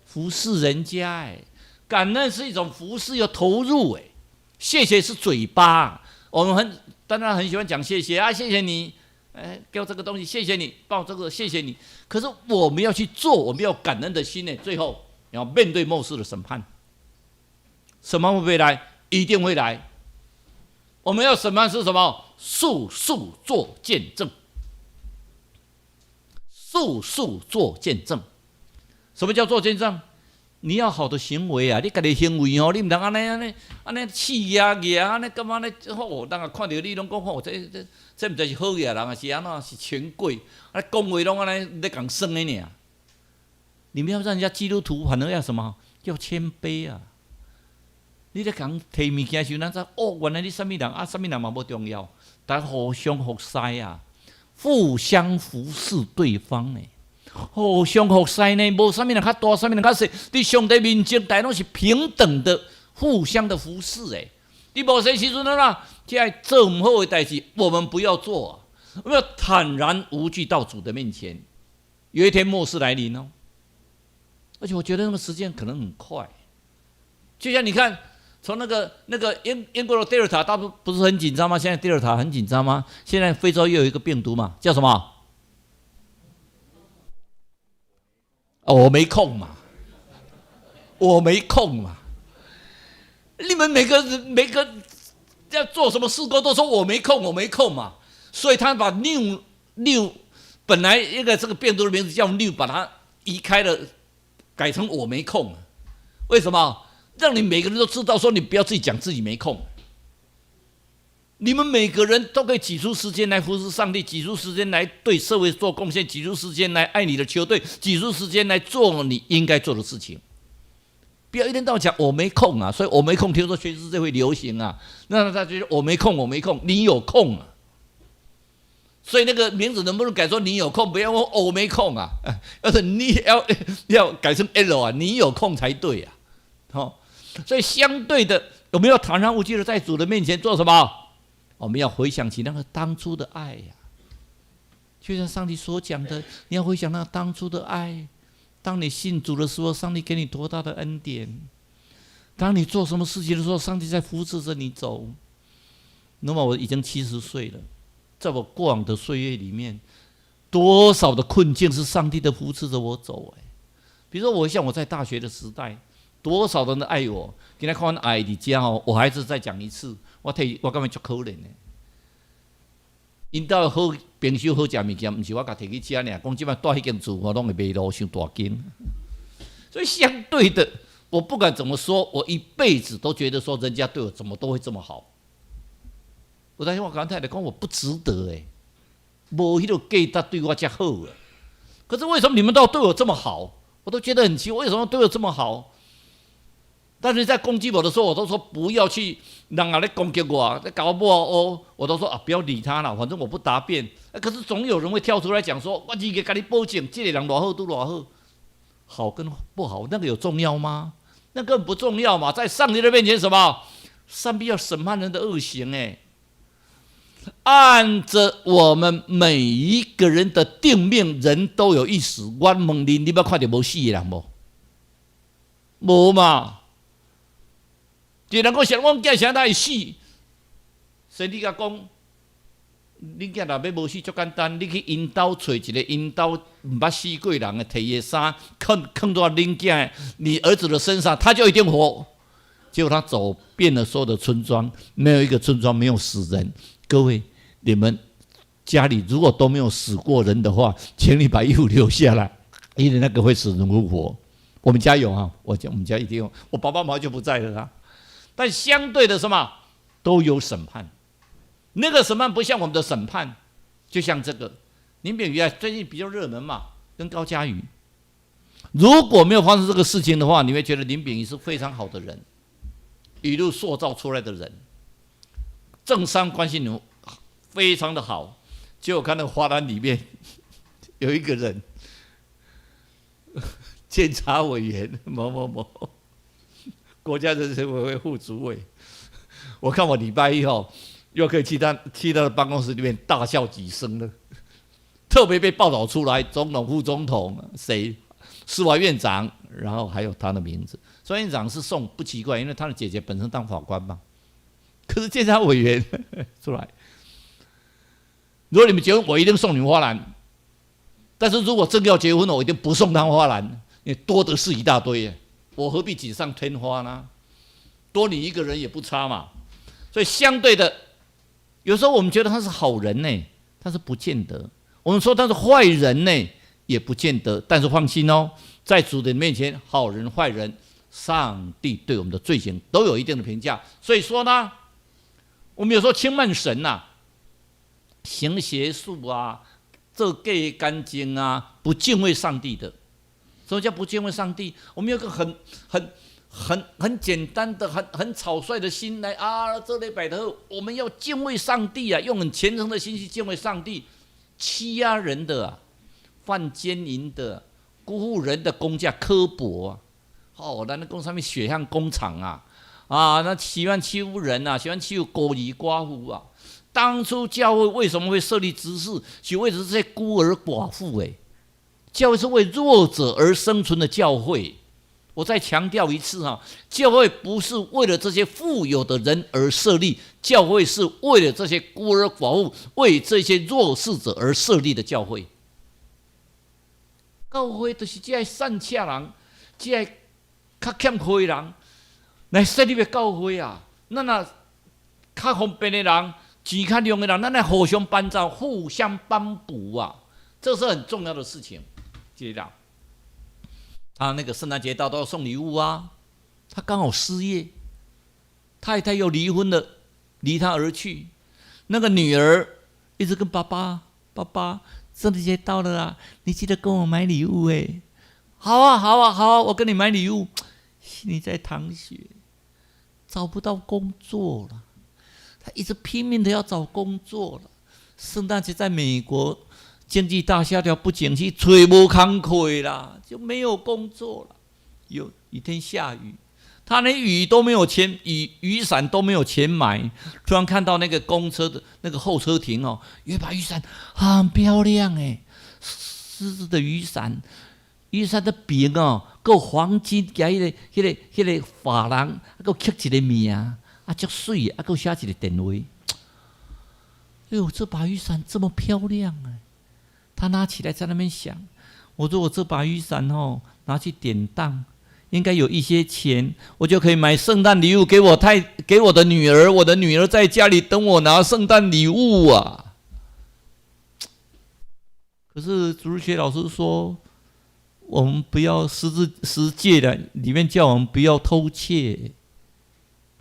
B: 服侍人家哎，感恩是一種服侍，要投入哎，謝謝是嘴巴，我們很當然很喜歡講謝謝啊，謝謝你，哎，給我這個東西，謝謝你，幫我這個，謝謝你。可是我們要去做，我們要感恩的心呢，最後要面對末世的審判，審判會不會來？一定會來。我們要審判是什麼？速速做見證，速速做見證。什麼叫做見證？你要好的行為啊！你家己行為哦，你毋通按呢按呢按呢氣壓壓按呢感覺呢？哦，人啊看著你攏講吼，這毋知是好額人，還是按怎是權貴？啊，講話攏按呢咧共耍的爾。你們要讓人家基督徒，反而要什麼？要謙卑啊！你咧共提物件時，咱知哦，原來你啥物人啊？啥物人嘛無重要，大家互相服侍啊，互相服侍對方呢，互相服侍呢，無啥物人較大，啥物人較細，佇上帝面前，大家攏是平等的，互相的服侍誒。佇無洗時陣啦，這做毋好的代誌，我們不要做，我們要坦然無懼到主的面前。有一天末世來臨哦，而且我覺得那個時間可能很快，就像你看。從那個英國的德爾塔，他不是很緊張嗎？現在德爾塔很緊張嗎？現在非洲又有一個病毒嘛，叫什麼？哦，我沒空嘛，我沒空嘛。你們每個人每個要做什麼事工都說我沒空，我沒空嘛。所以他把 new new 本來一個這個病毒的名字叫 new，把它移開了，改成我沒空。為什麼？讓你每個人都知道，說你不要自己講自己沒空。你們每個人都可以擠出時間來服侍上帝，擠出時間來對社會做貢獻，擠出時間來愛你的球隊，擠出時間來做你應該做的事情。不要一天到晚講我沒空啊，所以我沒空。聽說全世界會流行啊，那他就我沒空，我沒空，你有空啊。所以那個名字能不能改說你有空？不要問我沒空啊，要是你要改成 L 啊，你有空才對啊。好，所以相對的，我們要坦然無懼的在主的面前做什麼？我們要回想起那個當初的愛呀，就像上帝所講的，你要回想那個當初的愛。當你信主的時候，上帝給你多大的恩典；當你做什麼事情的時候，上帝在扶持着你走。那麼我已經70歲了，在我過往的歲月裡面，多少的困境是上帝的扶持着我走。哎，比如說我像我在大學的時代，多少人都愛我，今仔看愛佇遮吼，我還是再講一次，我替我感覺足可憐的。𪜶兜好朋友好食物件，毋是我共提去食爾，講這擺蹛彼間厝，我攏會迷路，傷大間。所以相對的，我不管怎麼說，我一輩子都覺得說，人家對我怎麼都會這麼好。我擔心我剛太太講我不值得哎，無彼個價值對我遮好啊。可是為什麼你們都要對我這麼好？我都覺得很奇怪，為什麼對我這麼好？但是在攻擊我的時候，我都說不要去人啊咧攻擊我，咧共我抹烏，我都說啊不要理他了，反正我不答辯。可是總有人會跳出來講說，我直接共你保證，這個人偌好拄偌好，好跟不好那個有重要嗎？那根本不重要嘛，在上帝的面前，什麼？上帝要審判人的惡行，哎，按着我們每一個人的定命，人都有一死。我問你，你捌看著無死的人無？無嘛？一人講想，阮囝啥會死？所以你共講，恁囝若欲無死足簡單，你去𪜶兜揣一个𪜶兜毋捌死過人的，提伊的衫，囥囥佇恁囝你兒子的身上，他就一定活。結果他走遍了所有的村莊，沒有一個村莊沒有死人。各位，你們家裡如果都沒有死過人的話，請你把衣服留下來，因為那個會死人復活。我們家有啊，我們家一定有，我爸爸媽媽就不在了啦。但相對的什麼都有審判，那個審判不像我們的審判，就像這個林秉妤啊，最近比較熱門嘛，跟高嘉瑜。如果沒有發生這個事情的話，你會覺得林秉妤是非常好的人，一路塑造出來的人，政商關係你非常的好。結果看那個花籃裡面有一個人，監察委員某某某。國家人權委員會副主委，我看我禮拜一吼又可以去他的辦公室裡面大笑幾聲了。特別被報道出來，總統、副總統誰，司法院長，然後還有他的名字。司法院長是送不奇怪，因為他的姐姐本身當法官嘛。可是監察委員出來，如果你們結婚，我一定送你們花籃。但是如果真要結婚了，我一定不送他花籃，因為多的是一大堆。我何必錦上添花呢？多你一個人也不差嘛。所以相對的，有時候我們覺得他是好人呢，但是不見得；我們說他是壞人呢，也不見得。但是放心哦，在主的面前，好人壞人，上帝對我們的罪行都有一定的評價。所以說呢，我們有時候輕慢神吶，行邪術啊，做假乾淨啊，不敬畏上帝的。什麼叫不敬畏上帝？我們有個很很很很簡單的、很草率的心來啊，這裡擺頭，我們要敬畏上帝啊，用很虔誠的心去敬畏上帝。欺壓人的啊，犯姦淫的，辜負人的工價，刻薄啊！哦，咱咧講啥物血汗工廠啊，啊，那喜歡欺負人啊，喜歡欺負孤兒寡婦啊。當初教會為什麼會設立執事？是為了這些孤兒寡婦欸。教會是為弱者而生存的教會。我再強調一次哈，教會不是為了這些富有的人而設立，教會是為了這些孤兒寡婦、為這些弱勢者而設立的教會。教會就是這些散赤人、這些較欠虧人來設立的教會啊。那較方便的人，錢較量的人，咱來互相幫助，互相幫補啊，這是很重要的事情。記得，他那個聖誕節到都要送禮物啊，他剛好失業，太太又離婚了，離他而去，那個女兒一直跟爸爸，爸爸，聖誕節到了啊，你記得跟我買禮物哎。好啊，好啊，好啊，我跟你買禮物。心裡在淌血，找不到工作了。他一直拼命的要找工作了。聖誕節在美國經濟大蕭條，不景氣，揣無工課啦，就沒有工作了。有一天下雨，他連雨都沒有錢，雨傘都沒有錢買。突然看到那個公車的那個候車亭哦，有一把雨傘很漂亮哎，獅子的雨傘。雨傘的柄哦，閣黃金加彼個珐琅，閣刻一個名，啊，足媠，啊，閣寫一個電話。哎呦，這把雨傘這麼漂亮啊！他拿起來在那邊想：我如果這把雨傘哦拿去典當，應該有一些錢，我就可以買聖誕禮物給我的女兒。我的女兒在家裡等我拿聖誕禮物啊。可是主日學老師說，我們不要十誡的裡面叫我們不要偷竊，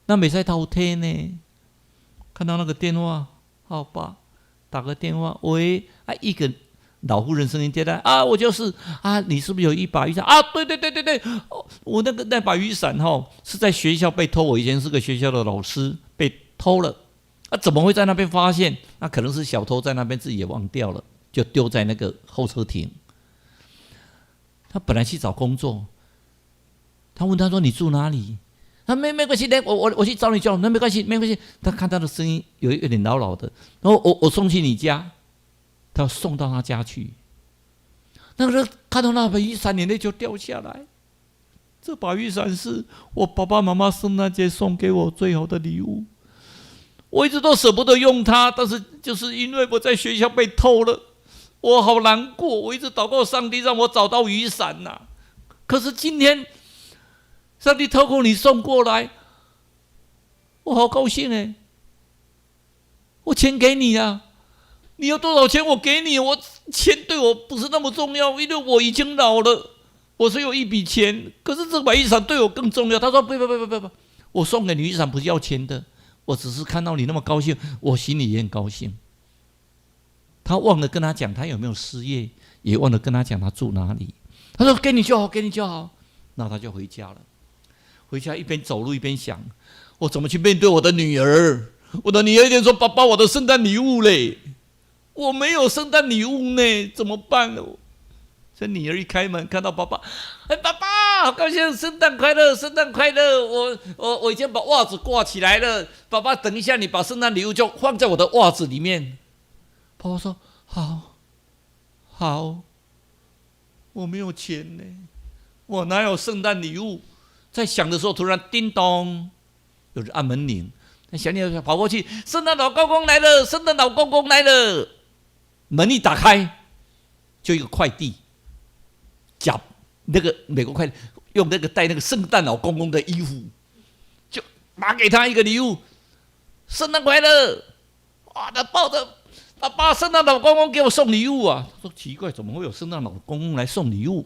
B: 那袂使偷提呢？看到那個電話，好吧，打個電話，喂，啊，一個老婦人聲音接來，啊，我就是啊，你是不是有一把雨傘啊？對對對對對，我那把雨傘哈是在學校被偷，我以前是個學校的老師，被偷了，啊，怎麼會在那邊發現？那可能是小偷在那邊自己也忘掉了，就丟在那個候車亭。他本來去找工作，他問他說：“你住哪裡？”他沒關係，我去找你就好，那沒關係，沒關係。他看他的聲音有點老老的，然後我送去你家，他要送到他家去。那個人看到那把雨傘，眼淚就掉下來。這把雨傘是我爸爸媽媽聖誕節送給我最好的禮物，我一直都捨不得用它，但是就是因為我在學校被偷了。我好難過，我一直禱告上帝讓我找到雨傘吶。可是今天，上帝透過你送過來，我好高興哎！我錢給你啊，你要多少錢我給你。我錢對我不是那麼重要，因為我已經老了，我是有一筆錢。可是這把雨傘對我更重要。他說：不不不不不不，我送給你雨傘不是要錢的，我只是看到你那麼高興，我心裡也很高興。他忘了跟他講他有沒有失業，也忘了跟他講他住哪裡。他說：“給你就好，給你就好。”那他就回家了。回家一邊走路一邊想：我怎麼去面對我的女兒？我的女兒一定說：“爸爸，我的聖誕禮物嘞，我沒有聖誕禮物呢，怎麼辦呢？”這女兒一開門看到爸爸，哎，爸爸，好高興，聖誕快樂，聖誕快樂！我已經把襪子掛起來了。爸爸，等一下，你把聖誕禮物就放在我的襪子裡面。爸爸說：“好，好，我沒有錢呢，我哪有聖誕禮物？”在想的時候，突然叮咚，有人按門鈴。那小女兒跑過去：“聖誕老公公來了，聖誕老公公來了。”門一打開，就一個快遞，夾那個美國快遞，用那個帶那個聖誕老公公的衣服，就拿給他一個禮物，聖誕快樂！哇，他抱着。爸爸，聖誕老公公給我送禮物啊！他說奇怪，怎麼會有聖誕老公公來送禮物？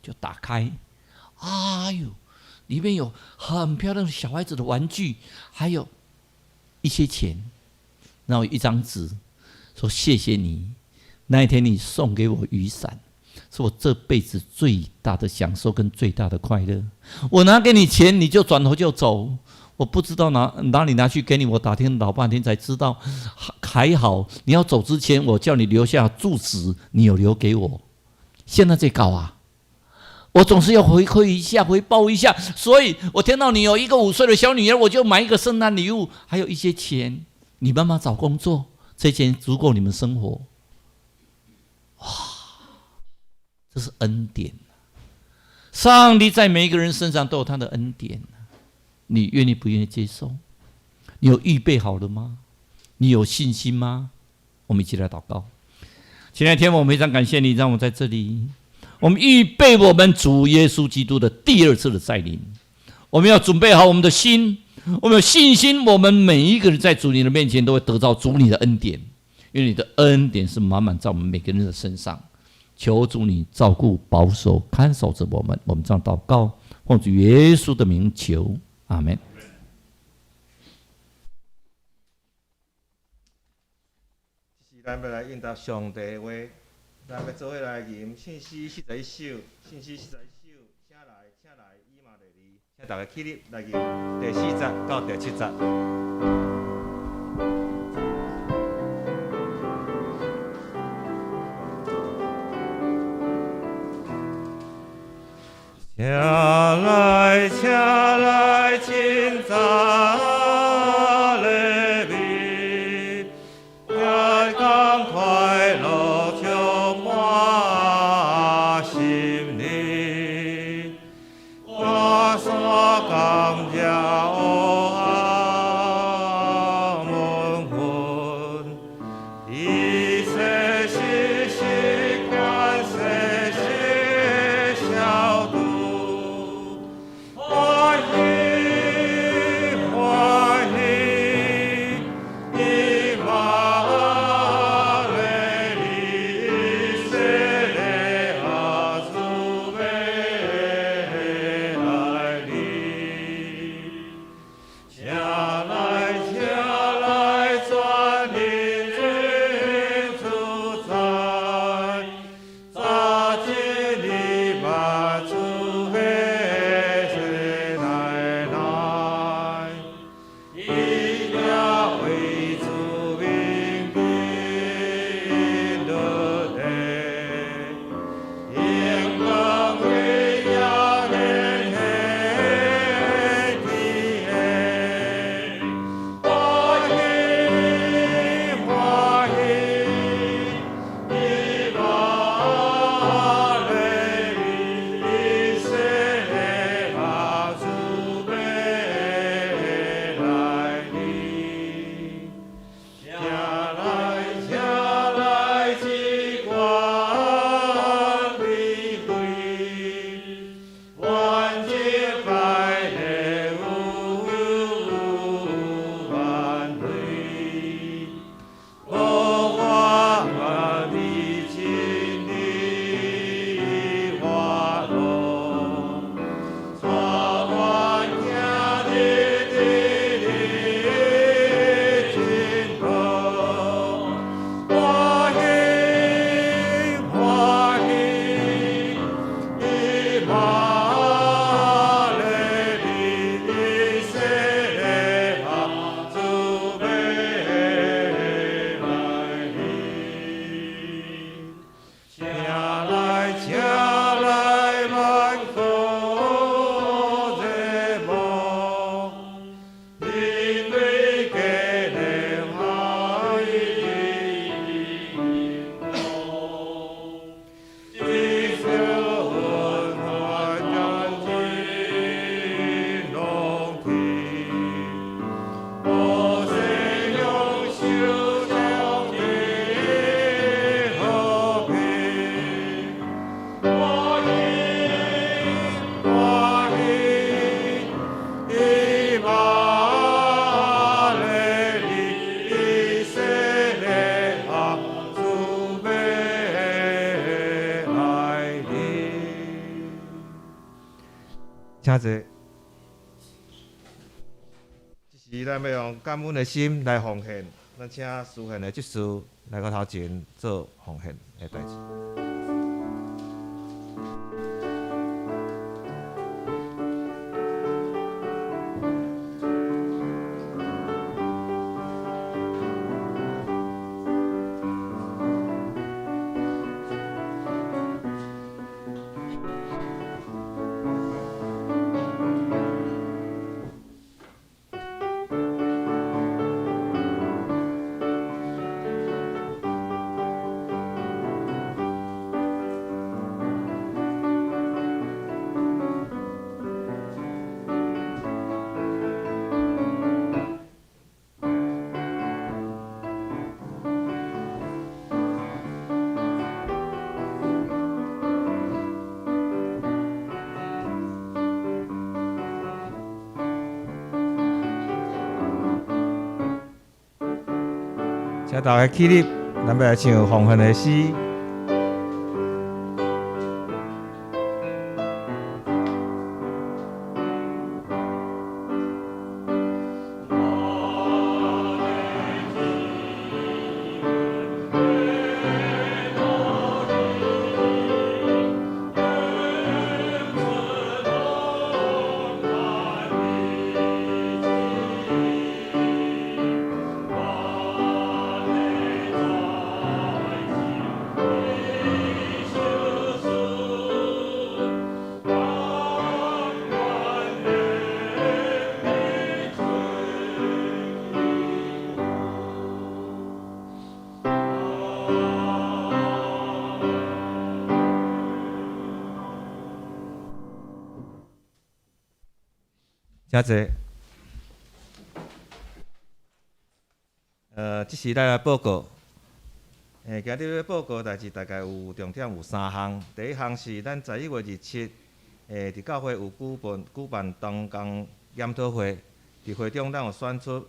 B: 就打開，哎呦，裡面有很漂亮的小孩子的玩具，還有一些錢，然後一張紙，說謝謝你，那一天你送給我雨傘，是我這輩子最大的享受跟最大的快樂。我拿給你錢，你就轉頭就走。我不知道哪裡拿去給你，我打聽老半天才知道，還好你要走之前，我叫你留下住址，你有留給我。現在這搞啊，我總是要回饋一下，回報一下，所以我聽到你有一個5歲的小女兒，我就買一個聖誕禮物，還有一些錢。你媽媽找工作，這錢足夠你們生活。哇，這是恩典。上帝在每一個人身上都有他的恩典。你願意不願意接受？你有預備好了嗎？你有信心嗎？我們一起來禱告。親愛的天父，我們非常感謝你，讓我們在這裡，我們預備我們主耶穌基督的第二次的再臨。我們要準備好我們的心，我們有信心，我們每一個人在主你的面前都會得到主你的恩典，因為你的恩典是滿滿在我們每個人的身上。求主你照顧、保守、看守着我們。我們這樣禱告，奉主耶穌的名求，阿門。
A: 是咱欲來應答上帝的話，咱欲做伙來吟聖詩四十一首，聖詩四十一首，請來，請來，以馬內利，請大家起立來吟第四節到第七節。請來，請來，真早的面，也講快樂充滿心裡，我煞感謝黑暗黃昏，伊洗洗洗乾洗洗消毒，歡喜歡喜，以馬內利，以色列阿主欲來臨。請來，請來，全能真主宰，早一日萬主的奶奶，伊也為主名定律例，榮光榮耀顯現天下。歡喜歡喜，以馬內利，以色列阿主欲來臨。請來，請來，至高美貴，萬敬拜禮有萬類，無我美真理歡樂，帶我行日日真道，歡喜歡喜，以馬內利，以色列阿主欲來臨。請來，請來，萬國熱望，人類皆來歡迎。這小恩歡將進龍天，我世享受上帝和平，歡喜歡喜，以馬內利，以色列阿主欲來臨。請坐。這時咱欲用感恩的心來奉獻，咱請司獻的執事來到頭前做奉獻的代誌。請大家起立，咱欲來唱奉獻的詩。請坐。這時咱來報告。今日欲報告代誌大概有重點有三項。第一項是咱11月27，佇教會有舉辦同工研討會。佇會中，咱有選出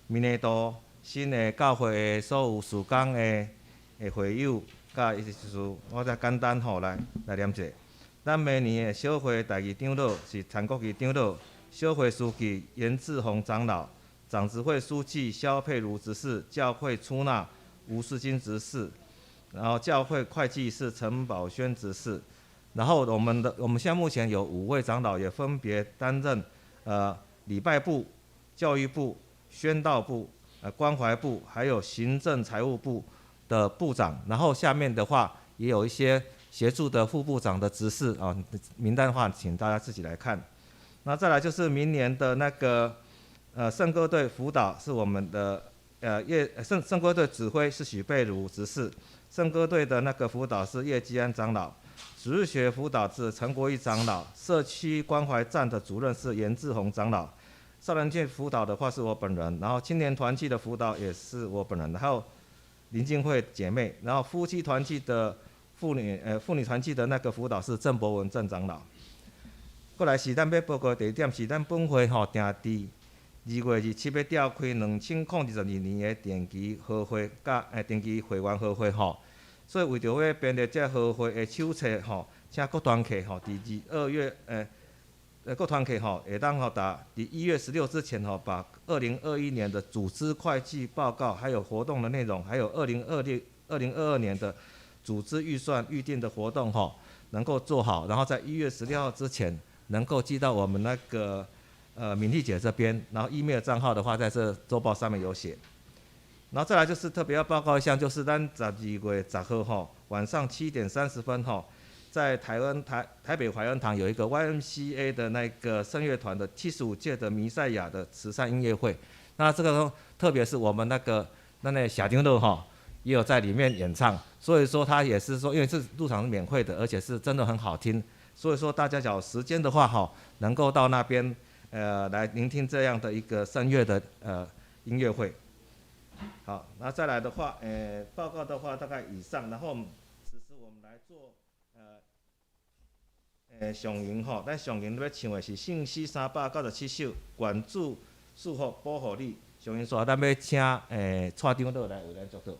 A: 明年度新的教會的所有事工的會友，佮伊就是我再簡單吼來念者。咱明年的小會第二長老是陳國基長老，小會書記嚴志宏長老，長執會書記蕭佩如執事，教會出納吳世金執事，然後教會會計是陳寶軒執事。然後我們現在目前有5位長老也分別擔任禮拜部、教育部、宣道部、關懷部，還有行政財務部的部長。然後下面的話也有一些協助的副部長的執事啊，名單的話請大家自己來看。那再來就是明年的那個聖歌隊輔導是我們的葉聖歌隊指揮是許貝如執事，聖歌隊的那個輔導是葉基安長老，主日學輔導是陳國義長老，社區關懷站的主任是嚴志宏長老，少年團輔導的話是我本人，然後青年團契的輔導也是我本人，然後林靜慧姐妹，然後夫妻團契的婦女團契的那個輔導是鄭博文鄭長老。過來是咱欲報告第二點是咱本會吼定佇2月27欲召開2022年的定期合會，佮定期會員合會吼。所以為著欲編列這合會的手冊吼，請各團契吼，佇2月各團契吼會當吼，佇1月16之前吼，把2021年的組織會計報告，還有活動的內容，還有2022年的組織預算預定的活動吼，能夠做好，然後在1月16號之前能夠寄到我們那個敏麗姐這邊，然後 email 賬號的話，在這週報上面有寫。然後再來就是特別要報告一項，就是咱12月10號吼，晚上7點30分吼，在台北懷恩堂有一個 YMCA 的那個聖樂團的75屆的彌賽亞的慈善音樂會。那這個特別是我們那個謝長老吼，也有在裡面演唱，所以說他也是說，因為是入場是免費的，而且是真的很好聽，所以說大家有時間的話吼，能夠到那邊來聆聽這樣的一個聖樂的音樂會。好，那再來的話，報告的話大概以上，然後此時我們來做上吟吼，咱上吟欲唱的是聖詩397首，願主賜福保護你。上吟煞，咱欲請蔡長老來為咱祝禱。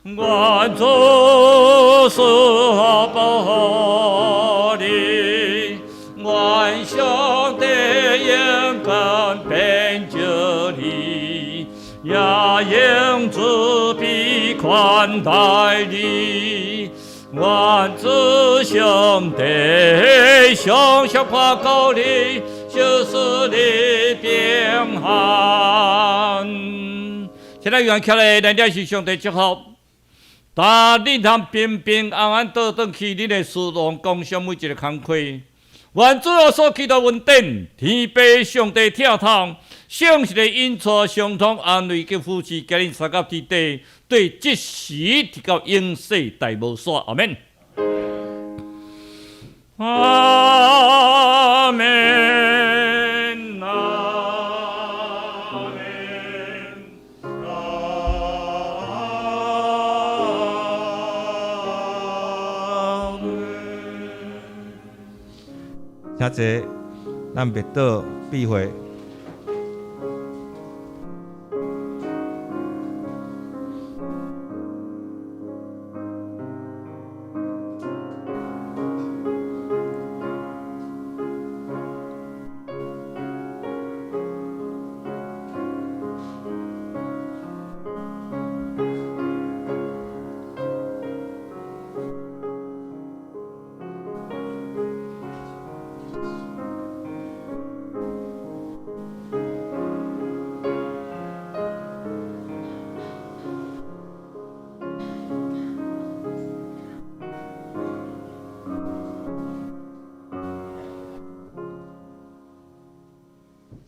B: 願主賜福保護你，願上帝用光遍照你，也用慈悲寬待你。願主上帝常常看顧你，賜你平安。現在願起來，咱這是上帝祝福。但恁通平平安安倒轉去恁的事奉工上每一个工課。願主耶穌基督恩典，天父上帝疼痛，聖神的引帶相通安慰及扶持，佮恁三甲天地，對這時直到永世代無煞。阿們。阿們。阿們。阿們。
A: 请坐，咱默祷闭会。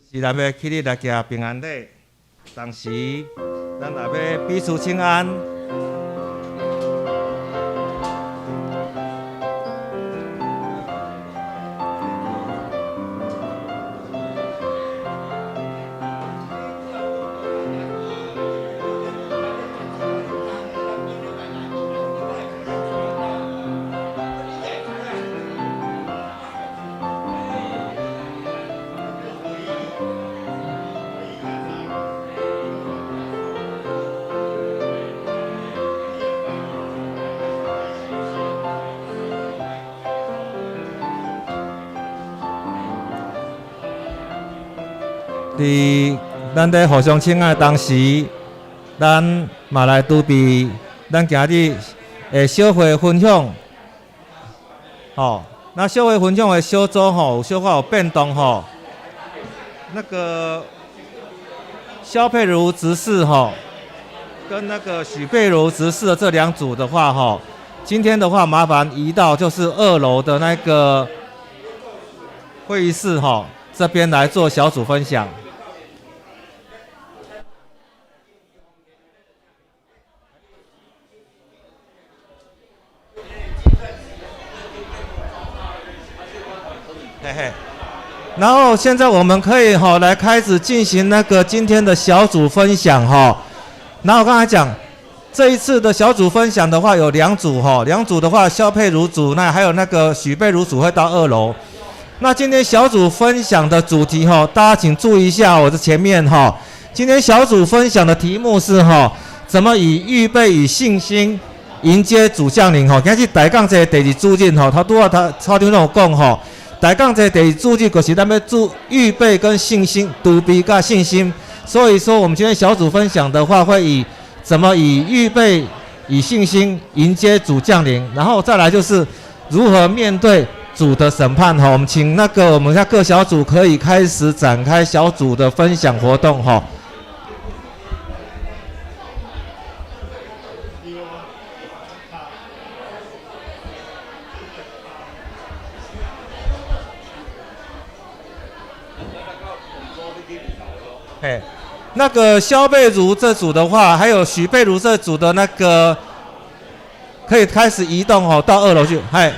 A: 是咱欲起立来行平安礼，同时咱也欲彼此请安。伫咱咧互相请安的同时，咱嘛来筹备咱今日的小会分享。吼，那小会分享的小组吼，有小可有变动吼。那个萧佩如执事吼，跟那个许佩如执事的这两组的话吼，今天的话麻烦移到就是2楼的那个会议室吼，这边来做小组分享。嘿嘿，然后现在我们可以哈来开始进行那个今天的小组分享哈。然后我刚才讲，这一次的小组分享的话有两组哈，两组的话萧佩如组，那还有那个许佩如组会到2楼。那今天小组分享的主题哈，大家请注意一下我的前面哈。今天小组分享的题目是哈，怎么以预备与信心迎接主降临哈。今日大讲这个第二主日哈，他拄仔他操场有讲哈。大讲这第二主日就是咱欲做预备跟信心，储备佮信心。所以说，我们今天小组分享的话，会以怎么以预备、以信心迎接主降临，然后再来就是如何面对主的审判哈。我们请那个我们下各小组可以开始展开小组的分享活动哈。哎，那个萧贝如这组的话，还有许贝如这组的那个，可以开始移动哦，到2楼去。嗨，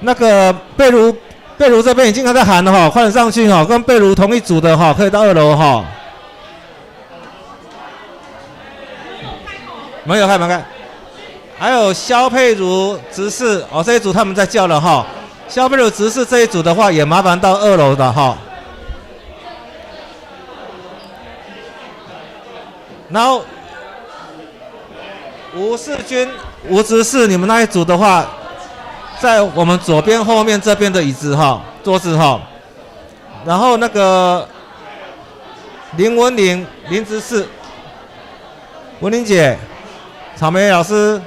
A: 那个贝如，贝如这边已经在喊了哈，快点上去哈，跟贝如同一组的哈，可以到2楼哈。没有开，没开。还有萧佩如执事哦，这一组他们在叫了哈。萧佩如执事这一组的话，也麻烦到2楼的哈。然后吴世军、吴执事，你们那一组的话，在我们左边后面这边的椅子哈，桌子哈。然后那个林文玲、林执事、文玲姐、草莓老师。